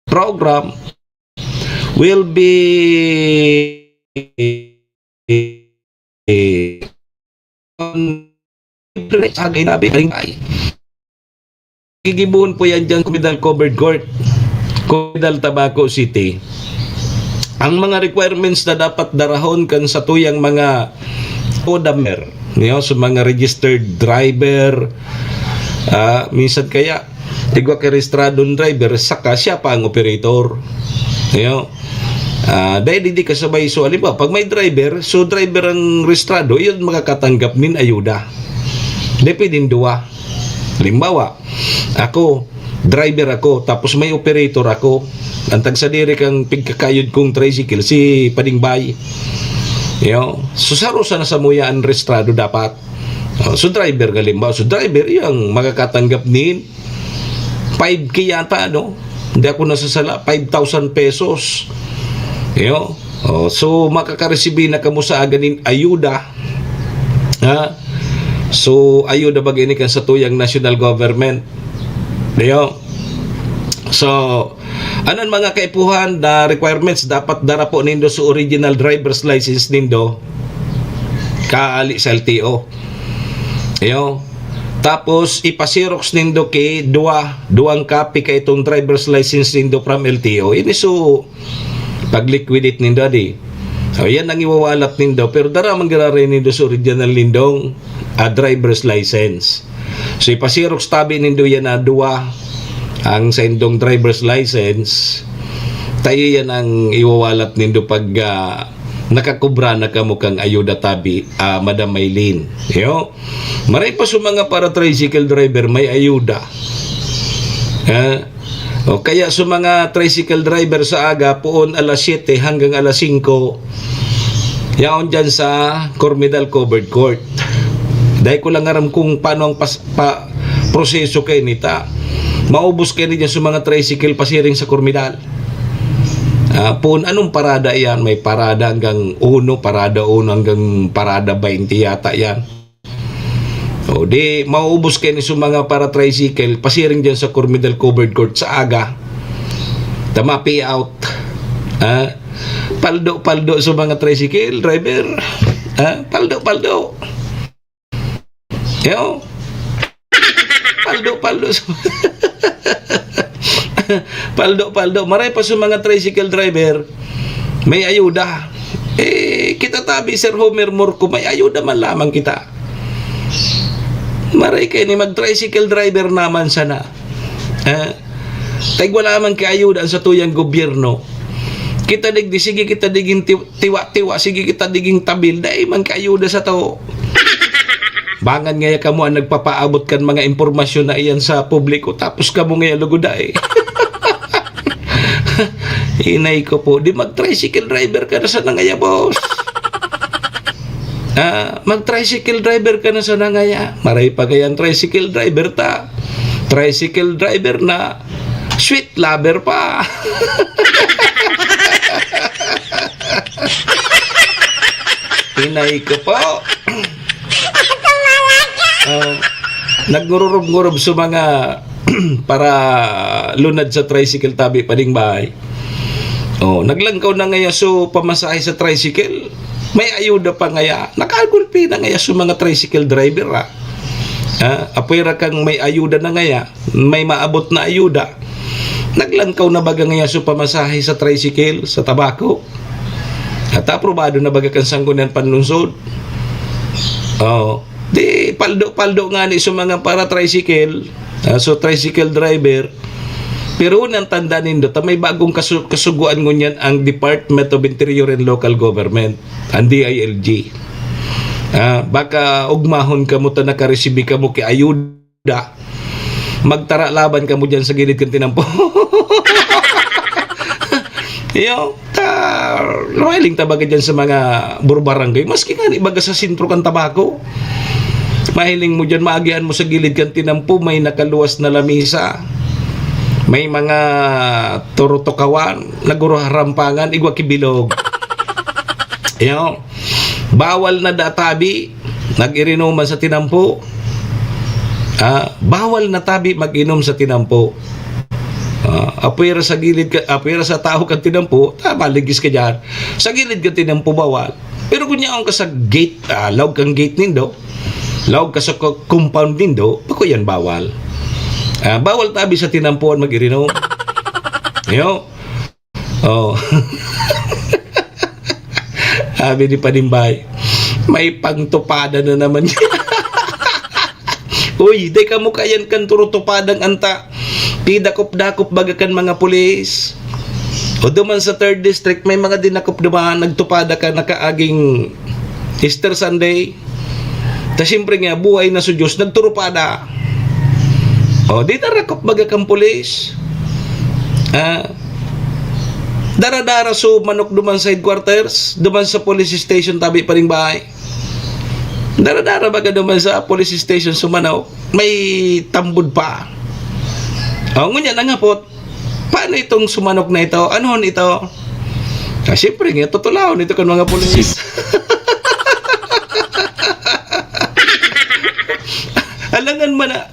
program will be, eh, on libre sa ginabi ring ay. Gigibohon po yan dyan, Comedal Covered Court, Comedal, Tabaco City. Ang mga requirements na dapat darahon kan satuyang mga odamer, niyo, sa mga registered driver, ah, minsan kaya, igwa ka rehistradong driver, saka siya pa ang operator. Niyo? Ah, dahil hindi kasabay, so, halimbawa, pag may driver, so driver ang rehistrado, iyon makakatanggap nin ayuda. Depende duwa. Halimbawa, ako, driver ako, tapos may operator ako. Ang tagsadiri kang pigkakayod kong tricycle, si Pading Bay. Yo, so, saro sana samuya ang rehistrado dapat. Oh, so, driver ka, halimbawa. So, driver, iyang makakatanggap nin five K yata, no? Hindi ako nasasala, five thousand pesos. Yo. Oh, so, makakaresibi na kamo sa aganin ayuda. Ha? So, ayuda ba gini kan satuyang national government? Diyo? So, anan mga kaipuhan na requirements dapat dara po nindo sa original driver's license nindo? Kaali sa L T O. Iyo. Tapos, ipa-xerox nindo ki duwa, duwang copy ka itong driver's license nindo from L T O. Ini so, pag-liquidate nindo, di. O, yan ang iwawalat nindo. Pero dara man giraray nindo sa original nindong, ah, driver's license. So, ipa-xerox tabi nindo yan na duwa ang saindong driver's license. Tayo yan ang iwawalat nindo pag, ah, nakakubra na kamo kang ayuda tabi, ah, Madam Maylene. Yo? Maray pa sa mga para-tricycle driver, may ayuda. Ha? O kaya sa mga tricycle driver sa aga, poon alas siyete hanggang alas singko, yaon dyan sa Cormedal Covered Court. Dai ko lang aram kung paano ang pas-, pa-, proseso kay nita. Maubos kay ni dyan sa mga tricycle pasiring sa Cormedal. Ah, poon, anong parada yan? May parada hanggang uno, parada uno hanggang parada baynte yata yan. O, di, maubos kay ni sa mga para-tricycle, pasiring dyan sa Cormedal Covered Court sa aga. Tama, pay out. Ah, paldo-paldo sa mga tricycle driver. Ah, paldo-paldo. Yo. Paldo-paldo sa paldo-paldo. Maray pa sa mga tricycle driver, may ayuda. Eh, kita tabi, Sir Homer Morco, may ayuda man lamang kita. Maray kay ni mag-tricycle driver naman sana. Eh, tag wala man kay ayuda sa tuyang gobyerno. Kita digdi, sige kita digin ti-, tiwa-tiwa, sige kita digin tabil, dai man kay ayuda sa tao. Bangan ngaya kamo ang nagpapaabot kan mga impormasyon na iyan sa publiko, tapos kamo ngaya lugod ay. Inay ko po, di mag-tricycle driver ka na sana ngaya, boss. Ah, mag-tricycle driver ka na sana ngaya. Maray pa kaya ang tricycle driver ta. Tricycle driver na sweet lover pa. Inay ko po. Ah, nagngururub-ngurub sa mga para lunad sa tricycle tabi pading bahay. Oh, naglangkaw na ngaya so pamasahe sa tricycle. May ayuda pa ngaya. Nakagulpi na ngaya so mga tricycle driver, ah. Ah, apwera kang may ayuda na ngaya, may maabot na ayuda. Naglangkaw na baga ngaya so pamasahe sa tricycle, sa tabako. At aprobado na baga kan Sangguniang Panlungsod. Oh, di paldo-paldo nga ni sa mga para-tricycle, ah, so tricycle driver. Pero nang tanda nindo, ta may bagong kasu-, kasugoan ngunyan ang Department of Interior and Local Government, ang D I L G. Ah, baka ugmahon kamo ta nakaresibi kamo ki ayuda. Magtara laban kamo diyan sa gilid kan tinampo. Iyo, ta, mahiling ta baga diyan sa mga burbarangay. Maski nga ni baga sa sentro kan tabako. Mahiling mo diyan, maagihan mo sa gilid kan tinampo, may nakaluwas na lamisa. May mga turutukawan, naguro harampangan, igwa ki bilog. Iyo. Bawal na da tabi mag-irinuman sa tinampo. Ah, bawal na tabi mag-inom sa tinampo. Ah, apwera sa gilid ka, apwera sa tahaw kan tinampo, ta, maligis ka diyan. Sa gilid kan tinampo, bawal. Pero kung yaon ka sa gate, ah, laog kan gate nindo, laog ka sa co-, compound nindo, bako yan bawal. Ah, bawal tabi sa tinampuan mag-irinom. Iyo. Oh. Sabi ni Panimbay, "May pangtupada na naman." Uy, di kamo kayan kan turutupadang anta. Pidakop-dakop baga kan mga pulis. O duman sa third district, may mga dinakop duman, nagtupada ka, nakaaging Easter Sunday. Ta siyempre nga, buhay na sa Diyos, nagturupada. O, di narakop baga kan pulis. Ah, dara-dara so manok duman sa headquarters, duman sa police station tabi pa ning bahay. Dara-dara baga duman sa police station so manok, may tambod pa. O, ngunyan ang hapot, paano itong sumanok na ito? Anhon ito? Ah, siyempre nga, tutulahon ito kan mga pulis. Alangan man na,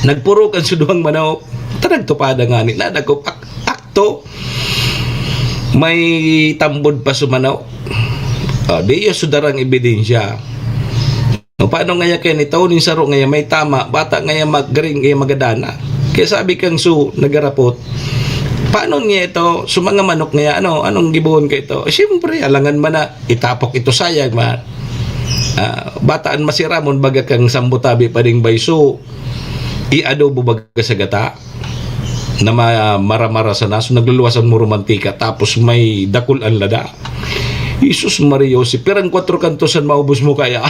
nagpurok an suduhang manok. Ta nagtupada ngani, nadakop ak-, akto. May tambod pa sa manok. Ah, di iyo sudarang ebidensya. Paano ngaya kaya ni tao ning saro ngaya may tama, bata ngaya magaring, ngaya magadana? Kaya sabi kang su, nagarapot, "Paano ngaya ito? Su mga manok ngaya, ano, anong gibohon ka ito?" Eh, siyempre, alangan man na, itapok ito, sayang man. Ah, bataan masiramon, baga kang sambotabi pa ding bayso, iadobo baga sa gata na ma-, mara-mara sana, so nagluluwas an muro mantika, tapos may dakul an lada. Jesus Maria Jose, pirang kwatro kantos an maubos mo kaya?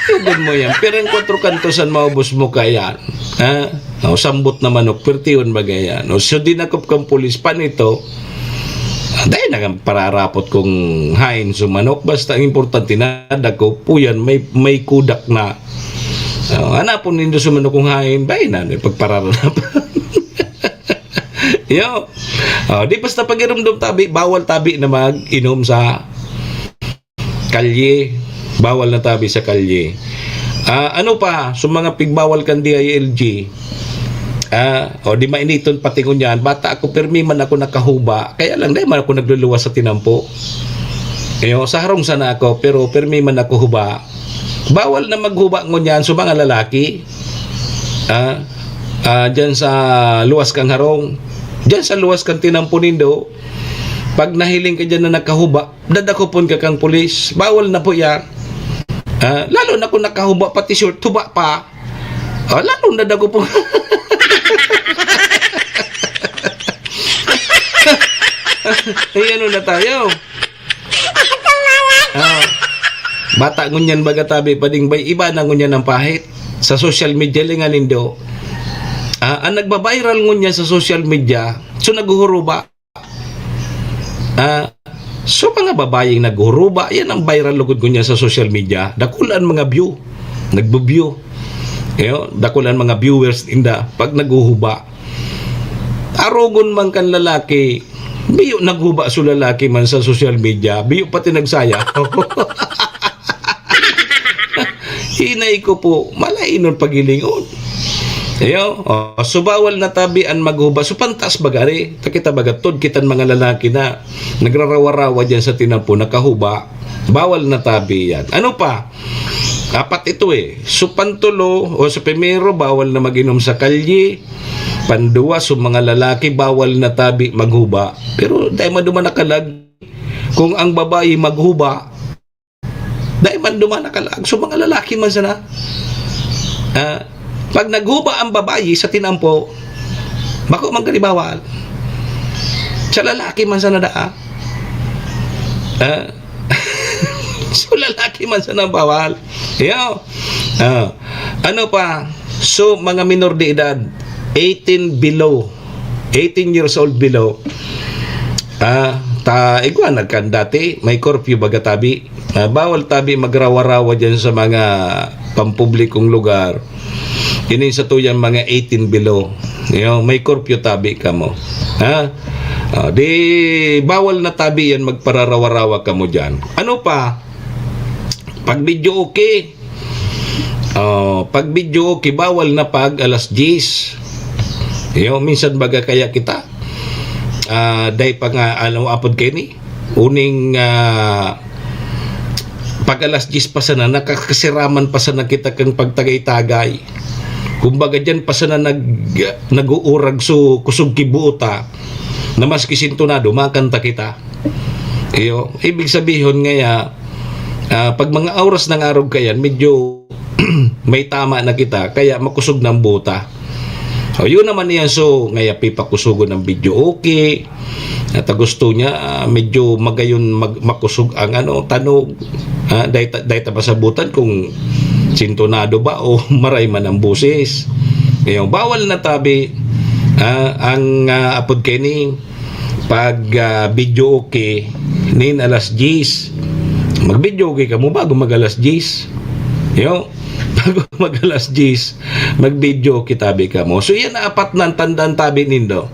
Tugon mo yan, pirang kwatro kantos an maubos mo kaya? Ha? O, sambot na manok, pertiyon bagay yan. O, so dinakop kang pulis, paano ito? Dai na nga pararapot kung hain su manok, basta ang importante na dako po yan, may, may kudak na. O, hanapon nindo su manok kung hain, bay na, may pagpararanapan. Yo. O, di basta pag-irumdom tabi, bawal tabi na mag-inom sa kalye. Bawal na tabi sa kalye. Ah, ano pa? Sa mga pigbawal kan D I L G, ah, o di mainiton pati ngunyan, bata ako, pirmi man ako nakahuba. Kaya lang, dai man ako nagluluwas sa tinampo. Iyo, sa harong sana ako, pero pirmi man ako huba. Bawal na maghuba ngunyan sa mga lalaki. Ah, ah, dyan sa luwas kang harong. Dyan sa luwas kang tinampo nindo, pag nahiling ka dyan na nakahuba, dadakopon ka kang pulis. Bawal na po yan. Ah, lalo na kung nakahuba pati short, huba pa. Ah, lalo na dako po. Ay, ano na tayo? Ah, bata ngunyan baga tabi pa ding bay, iba na ngunyan ang pahit. Sa social media, lingan nindo. Ah, ang nagba-viral ngunyan sa social media, so naghuhuruba. Ah, so mga babayeng naghuruba, yan ang viral lugod ngunyan sa social media. Dakul an mga view, nagbo-view. Iyo, dakul an mga viewers ninda pag naghuhuba. Arogon man kan lalaki, biyo naghuba so lalaki man sa social media, biyo pati nagsaya. Hinay ko po, malainon paghilingon. Iyo, oh, so bawal na tabi an maghuba. So pantas baga ari, ta kita baga tod kitang mga lalaki na nagrarawa-rawa diyan sa tinampo, nakahuba. Bawal na tabi yan. Ano pa? Apat ito eh. So pantulo o sa primero, bawal na mag-inom sa kalye. Panduwa, so mga lalaki, bawal na tabi maghuba. Pero dai man duman nakalag, kung ang babae maghuba, dai man duman nakalag. So, mga lalaki man sana. Ah, pag naghuba ang babayi sa tinampo, bako man gani bawal. Sa lalaki man sana daa. Ah, so, lalaki man sana bawal. Yo. Ah, ano pa? So, mga minor de edad, eighteen below. Eighteen years old below. Ah, ta igwa na kan dati, may curfew baga tabi. Ah, bawal tabi magrawa-rawa diyan sa mga pampublikong lugar. Ini sa tuyang mga eighteen below. Yo, may curfew tabi kamo. Ha? Ah, di bawal na tabi yan magpararawa-rawa kamo diyan. Ano pa? Pag video okay, oh, pag video okay, bawal na pag alas diyes. Yo, minsan baga kaya kita, ah, dai pa nga, ano, apod kaini, uning, ah, pag alas diyes pa sana, nakakasiraman pa sana kita kang pagtagay-tagay. Kumbaga, diyan pa sana nag-, nag-uurag so kusog ki buota na maski sintonado, makanta kita. Iyo, ibig sabihon ngaya, ah, pag mga oras ng araw kayan, medyo may tama na kita, kaya makusog na ang buta. O, yun naman yan. So, ngaya pipakusugon ang video okay. At gusto niya, ah, medyo magayon mag-, makusog ang ano, tanog. Ah, dahil ta-, dahil ta masabutan kung sintonado ba o maray man ang boses. Ngayon, bawal na tabi, ah, ang, ah, apod kaini, pag, ah, video okay, nin alas diyes. Mag-video okay kamo bago mag alas diyes. Yo, bago mag alas diyes, mag-video okay tabi kamo. So, yan na apat na ang tandaan tabi nindo.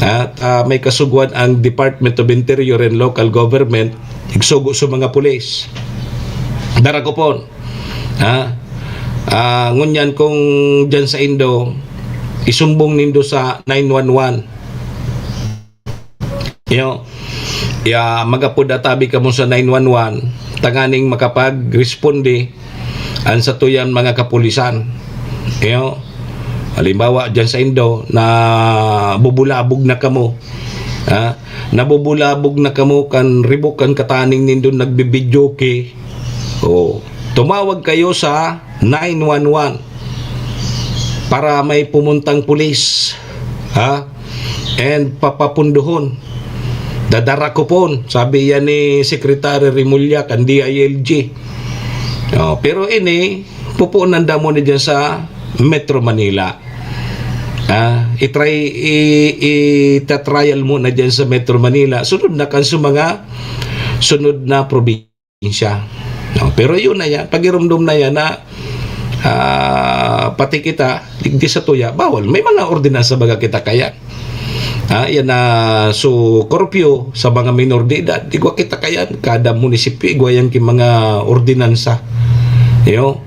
At, ah, may kasuguan ang Department of Interior and Local Government, igsugo sa mga pulis. Dara ko pon. Ha? Ah, ngunyan kung dyan sa indo, isumbong nindo sa nine one one. Yo, ya, mag-apod atabi kamo sa nine one one, tanganing makapagresponde an satuyang mga kapulisan. Yo, halimbawa, dyan sa indo, nabubulabog na kamo. Ha? Nabubulabog na kamo kan ribok kan kataning nindo nagbibidyoke. Oh, tumawag kayo sa nine one one para may pumuntang pulis, ha? And papapundohon. Dadarakupon, sabi yan ni Secretary Remulla kan D I L G. Oh, pero ini, pupunan damo ni dyan sa Metro Manila. Ah, itry, i-, itatrial mo na dyan sa Metro Manila. Sunod na kan sa mga sunod na probinsya. No, pero yun na yan. Pagirumdom na yan na, ah, pati kita, digdi sa tuya, bawal. May mga ordinansa baga kita kaya. Ah, yan na, so, curfew sa mga minor de edad. Igwa kita kaya, kada munisipyo, igwa yan ki mga ordinansa. Yo,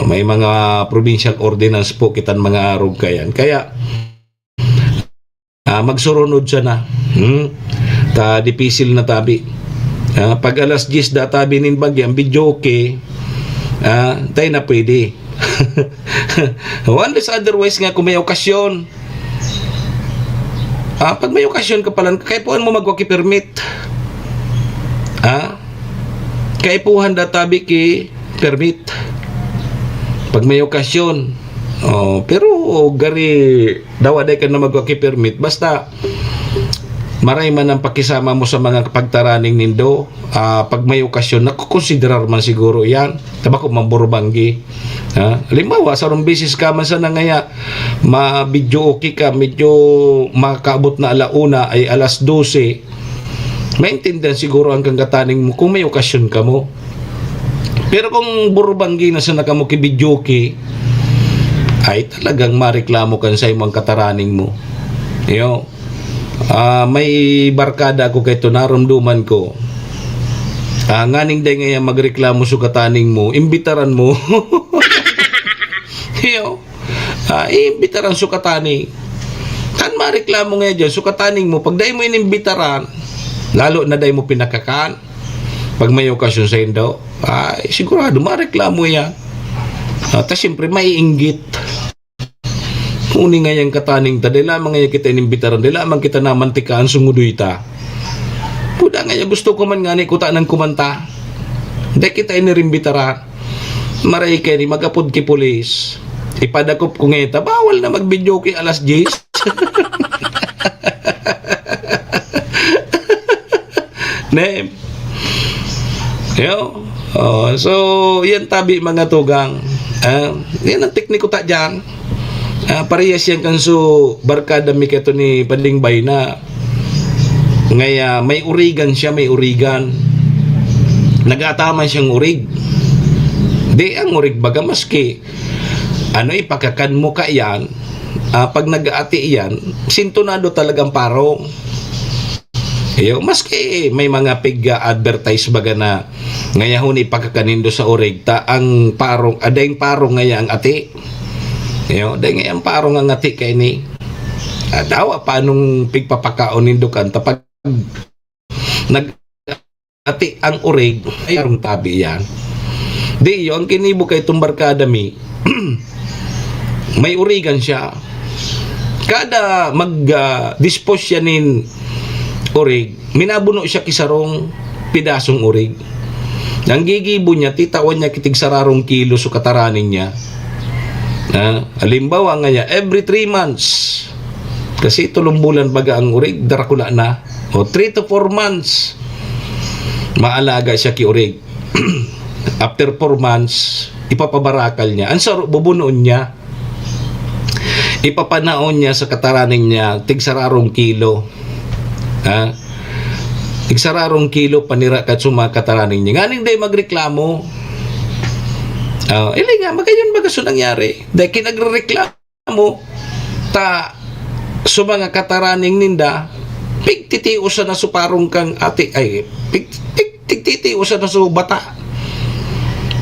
may mga provincial ordinance po kitan mga arog kayan. Kaya, ah, magsurunod sana. Hmm? Ta dipisil na tabi. Ah, pag alas diyes da tabi nin bagya, ang video okay, ah, tayo na pwede. Unless otherwise nga, kung may okasyon, ah, pag may okasyon ka palan, kaipuhan mo magwa ki permit. Ah? Kaipuhan da tabi ki permit. Pag may okasyon. Oh, pero gari, dawa day ka na magwa ki permit. Basta, maray man ang pakisama mo sa mga pagtaraning nindo, ah, pag may okasyon, nakukonsiderar man siguro yan. Tabako man burubanggi. Ha? Halimbawa, sarong beses ka man sana ngaya, ma-video okay ka, medyo makaabot na ala una, ay alas dose, maintindihan siguro ang kangkataning mo kung may okasyon ka mo. Pero kung burubanggi na sana kamo ki video okay, ay talagang mareklamo kan sa imo ang kataraning mo. Yo. Ah, may barkada ako kay to, narumduman ko. Ah, nganing day ngaya magreklamo sa kataning mo, imbitaran mo. Yo. Ah, imbitaran sa kataning. Kan mareklamo ngaya dyan, sa kataning mo, pag dai mo inimbitaran, lalo na dai mo pinakakan, pag may okasyon sa indo, ay, sigurado, mareklamo yan. Ah, ta siyempre, maiinggit. Uni nga yan kataning ta, dai lamang nga kita inimbitaran, dai lamang kita namantikaan, sungudoy ta. Kuda nga ya, gusto ko man ngani, kuta nang kumanta. Dai kita inirimbitaran. Maray kaini, mag-apod ki pulis. Ipadakop ko ngeta, bawal na mag-video ki alas diyes. Ne? Yo? Oh, so, yan tabi, mga tugang. Ah, yan ang tekniko ta dyan. Ah, parehas yan kan so barkada mi kaito ni Pading Bay na ngaya may urigan siya, may urigan. Nag-aataman siyang urig. Di ang urig baga maski ano, ipakakan mo ka yan, ah, pag nag-aati yan, sintonado talagang parong. Iyo, maski may mga pig-advertise baga na ngayahon ipakakan nindo sa urig, ta ang parong, ah, daing parong ngaya ang ati. Iyo, daing ngaya ang parong ang ati kaini. Ah, dawa pa anong pigpapakaon nindo kan, ta pag nag-ati ang urig, ay arong tabi yan. Di, iyo, ang kinibo kay itong barkada mi, may urigan siya. Kada mag, ah, dispose siya nin urig, minabuno siya ki sarong pidasong urig. Ang gigibo niya, titawan niya ki tig sararong kilo so kataraning niya. Ah, halimbawa nga niya, every three months, kasi tulong bulan baga ang urig, darakula na. O, three to four months, maalaga siya ki urig. After four months, ipapabarakal niya. Ang saro, bubunoon niya. Ipapanaon niya sa kataraning niya, tig sararong kilo. Ha? Tig sararong kilo panira kat sa mga kataraning niya. Nganing day magreklamo. Ah, ili nga, magayon baga so nangyari. Dahil kinagrereklamo, ta, sa mga kataraning ninda, pigtitiusan na so parong kang ati, ay, pig, pig, tigtitiusan na so bata.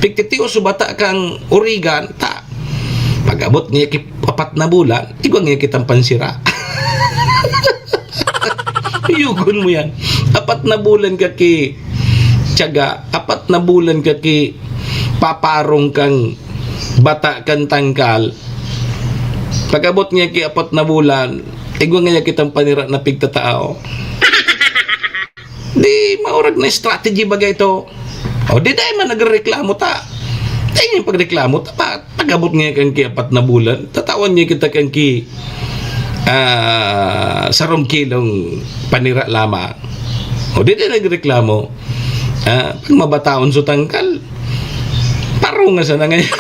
Pigtitios so bata kang urigan, ta, Pag-abot niya ki apat na bulan, igwa niya kitang pansira. Yugon mo yan. Apat na bulan ka ki tiyaga, apat na bulan ka ki paparong kang bata kan tangkal. Pag-abot niya ki apat na bulan, igwa niya kitang panira na pigtatao. Di maurag na strategy baga ito. O di dai man nagrereklamo ta. Dai niya pagreklamo ta. Pa, pag-abot niya kan ki apat na bulan, tatawan niya kita kan ki, ah, sarong kilong panira lamang. O di dai nagreklamo. Ah, pag mabataon so tangkal, parunga sana ngayon.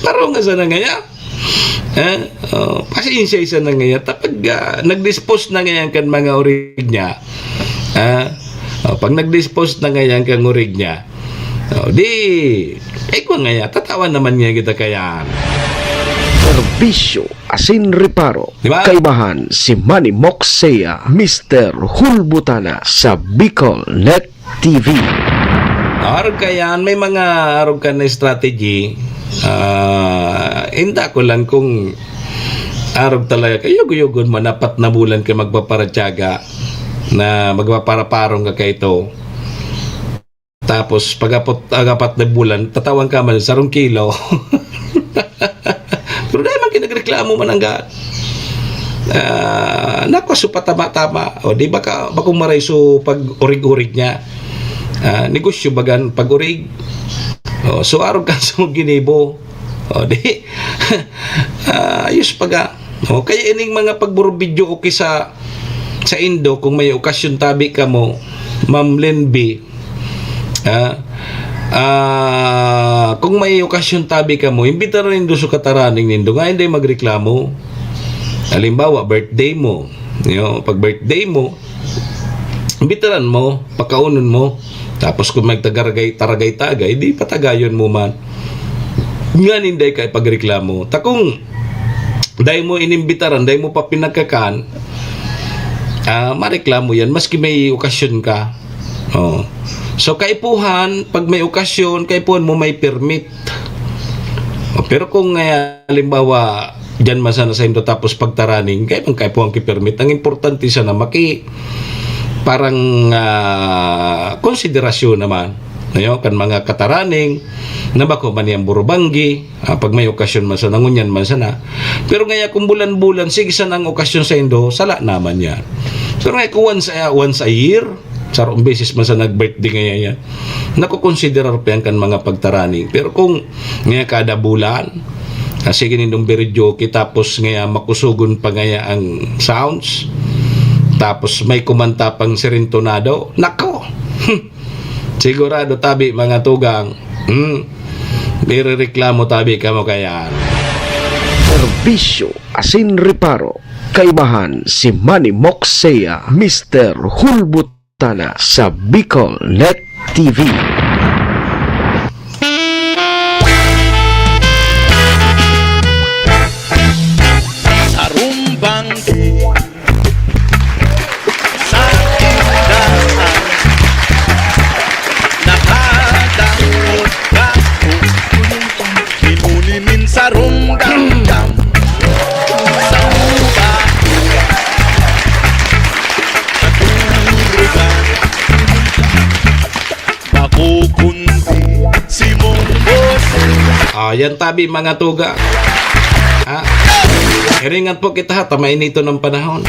Parunga sana ngayon. Eh, oh, pasensya isa na ngayon. Tapag, ah, nag-dispose na ngayon kan mga orig niya. Ah, oh, pag nag-dispose na ngayon kan orig niya, oh, di, ay ko ngayon, tatawan naman niya kita kaya. Serbisyo asin reparo. Di ba? Kaibahan si Manny Moxea, Mister Hulbutana sa Bicol Net T V. Arog ka yan, may mga arog ka na strategy. Ah, inda ko lang kung arog talaga ka, yugo-yugon mo, apat na bulan ka magpaparatyaga na magpaparaparong ka kaito. Tapos, pag-apot, pag-apat na bulan, tatawan ka man, sarong kilo. Pero dahil man kinagreklamo man ang gaan. Ah, naku, so patama-tama. O, di ba ka, bakong maray so pag-urig-urig niya? Ah, negosyo bagan pag-urig. O, so arog ka sa ginibo. O, di. Ah, ayos pa ga. O, kaya ining mga pagburubidyo o kisa sa indo, kung may okasyon tabi ka mo, Ma'am Lenby, ah, ah, kung may okasyon tabi ka mo, imbitaran nindo so kataraning nindo, nga hindi magreklamo. Halimbawa, birthday mo. Yo, pag birthday mo, imbitaran mo, pakaunon mo. Tapos kung may tagaragay, taragay-tagay, di patagayon mo man. Nga ninday ka ipagreklamo. Takong, dai mo inimbitaran, dai mo pa pinagkakan, ah, mareklamo yan, maski may okasyon ka. Oh. So, kaipuhan, pag may okasyon, kaipuhan mo may permit. Oh, pero kung, eh, halimbawa, diyan man sana sa indo tapos pagtaraning, kaya bang kaipuhan ki permit? Ang importante sana maki-, parang, ah, konsiderasyon naman. Ayo, kan mga kataraning, na bako man yang burubanggi, ah, pag may okasyon man sana, ngunyan man sana. Pero ngaya kung bulan-bulan, sige sana ang okasyon sa indo, sala naman yan. Pero ngaya kung once a, once a year, sarong beses man sa nag-birthday ngaya yan, nakukonsiderar pa yan kan mga pagtaraning. Pero kung ngaya kada bulan, ah, sige nindong videoke, tapos ngaya makusugon pa ngaya ang sounds, tapos may kumanta pang serentonado, nako! Sigurado tabi, mga tugang. Hmm. Irereklamo tabi kamo kayan. Serbisyo asin reparo. Kaibahan si Manny Moxea, Mister Hulbutana sa Bicol Net T V. Sarumbang sa tindahan, nakadangog ako. Minuni nin sarong damdam sa lupa. Naturugan ako kundi si mong boss. Ah, yan tabi, mga tuga. Ha? Iringat po kita, ha, ta mainiton ang panahon.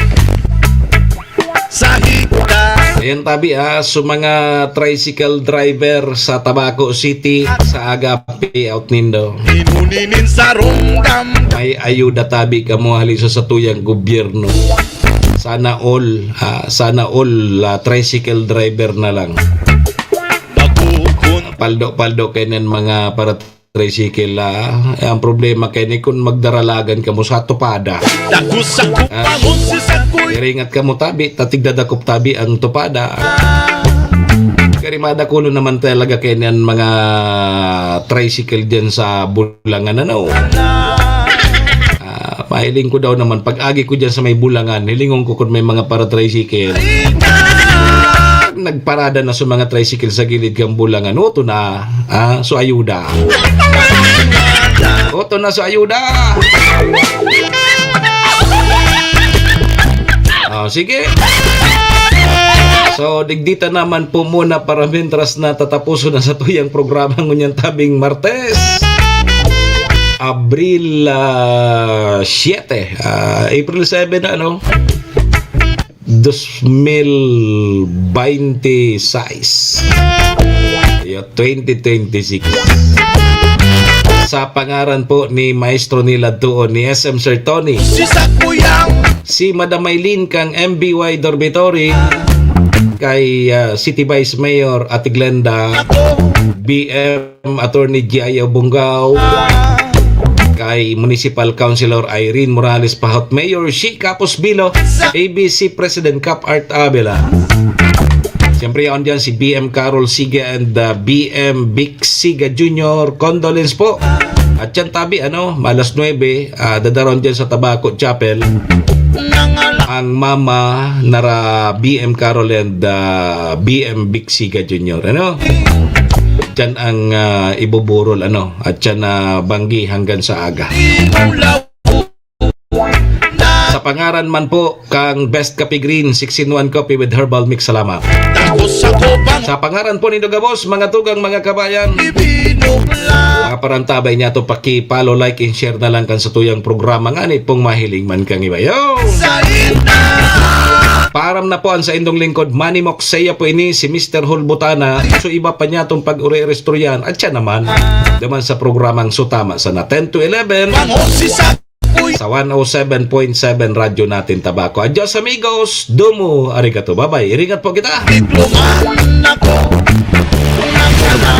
Sa hita. Ayan tabi, ah, so mga tricycle driver sa Tabaco City, sa Agape out nindo. Minuni nin sarong damdam. May ayuda tabi kamo hali sa satuyang gobyerno. Sana all, ah, sana all, ah, tricycle driver na lang. Bakukon. Paldo-paldo kainan mga para tricycle, ah. Ang problema kay ni kun magdaralagan kamo sa tupada. Dagos sa Ah. kupangon si Sakoy. Iringat kamo tabi, ta tigdadakop tabi ang tupada. Kaya madakulo naman talaga kay niyan mga tricycle dyan sa Bulangan, ano? Ah, mahiling ko daw naman, pag agi ko dyan sa may Bulangan, hilingon ko kung may mga para tricycle. nagparada na sa mga tricycle sa gilid kan bulangan. Oto na, ah, so ayuda. Oto na so ayuda. Ah, sige. So, digdita naman po muna para mientras na tatapuson na sa tuyang programa ngunyan tabing Martes. Abril, ah, siete. Ah, April seven na, ano? Dos mil baynte sais. Yo, twenty twenty-six. Sa pangaran po ni Maestro Nila Tuon, ni S M Sir Tony. Si Sakuyang. Si Madam Maylin kang M B Y Dormitory. Kay, ah, City Vice Mayor Ate Glenda. Ako. B M Attorney G I Obongao, kay Municipal Councilor Irene Morales Pahot, Mayor Shi Capos Bilo, A B C President Cap Art Abela. Siyempre, yaon dyan si B M Carol Siga and, uh, B M Vic Siga Junior. Condolence po. At yan tabi, ano, malas nuebe, ah, dadaron dyan sa Tabaco Chapel. Ang mama nara B M Carol and, ah, B M Vic Siga Junior, ano? Diyan ang, ah, ibuburol, ano? At siya na banggi hanggang sa aga. Sa pangaran man po kang Best Coffee Green, six-in-one coffee with herbal mix, salamat. Sa pangaran po ni Dugabos, mga tugang, mga kabayan, mga parantabay niya to, paki-follow, like, and share na lang kan sa tuyang programa ngani pong mahiling man kang iba. Yo! Paaram na po ang sa indong lingkod, Manny Moxeya po ini, si Mister Hulbutana. So, iba pa niya tong pag-uri-restoryan. At siya naman, naman sa programang Sutama sana, ten to eleven. Sa one oh seven point seven Radyo Natin Tabaco. Adios, amigos. Domo, arigato. Bye-bye. Iringat po kita.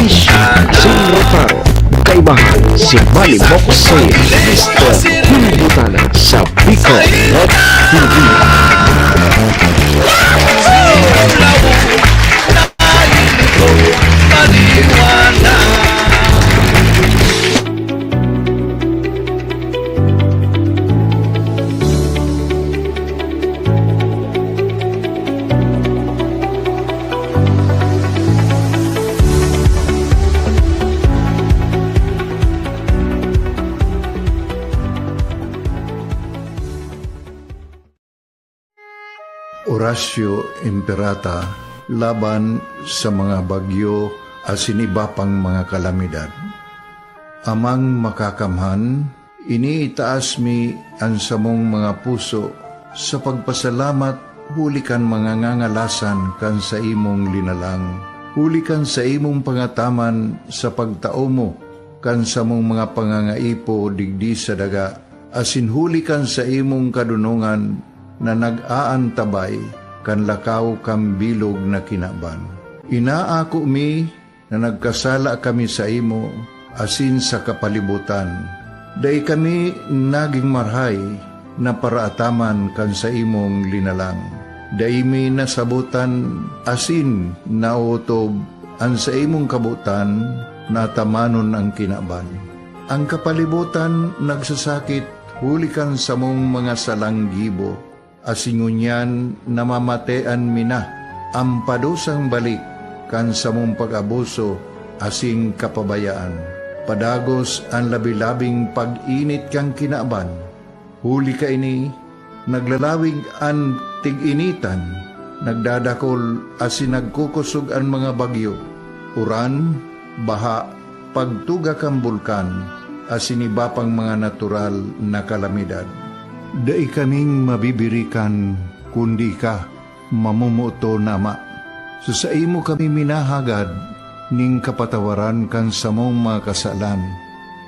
Bisyo sin Reparo, kaibahan si Manny Moxeya, Mister Hulbutana sa Bicol Net T V. Oratio Imperata laban sa mga bagyo asin iba pang mga kalamidad. Amang Makakamhan, iniitaas mi an samong mga puso sa pagpasalamat huli kan mga ngangalasan kan saimong linalang, huli kan saimong pangataman sa pagtao mo kan samong mga pangangaipo digdi sa daga, asin huli kan saimong kadonongan na nag-aantabay kan lakaw kan bilog na kinaban. Inaako mi na nagkasala kami saimo asin sa kapalibotan. Dai kami nagin marahay na paraataman kan saimong linalang. Dai mi nasabotan asin naotob an saimong kabotan na atamanon an kinaban. An kapalibotan nagsasakit huli kan samong mga salang gibo, asin ngunyan namamatean mi na an padusang balik kan samong pag-abuso asin kapabayaan. Padagos an labi-labing pag-init kan kinaban. Huli kaini, naglalawig an tig-initan, nagdadakol asin nagkukosog an mga bagyo, uran, baha, pagtuga kan bulkan, asin iba pang mga natural na kalamidad. Dai kaming mabibirikan kundi ika, mamomoton na Ama. Sa saimo kami minahagad nin kapatawaran kan samong mga kasalan.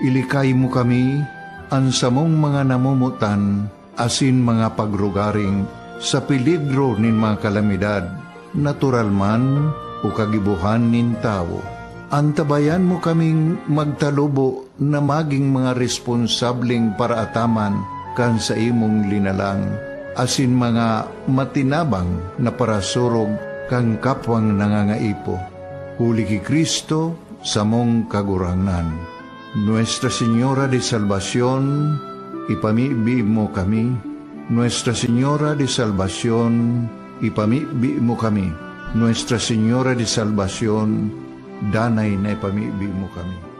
Ilikay mo kami, an samong mga namomotan, asin mga pagrugaring sa peligro nin mga kalamidad, natural man o kagibohan nin tawo. Antabayan mo kaming magtalubo na magin mga responsableng paraataman kan saimong linalang, asin mga matinabang na parasurog kan kapwang nangangaipo. Huli ki Cristo, samong Kagurangnan. Nuestra Señora de Salvacion, ipamibi mo kami. Nuestra Señora de Salvacion, ipamibi mo kami. Nuestra Señora de Salvacion, danay na ipamibi mo kami.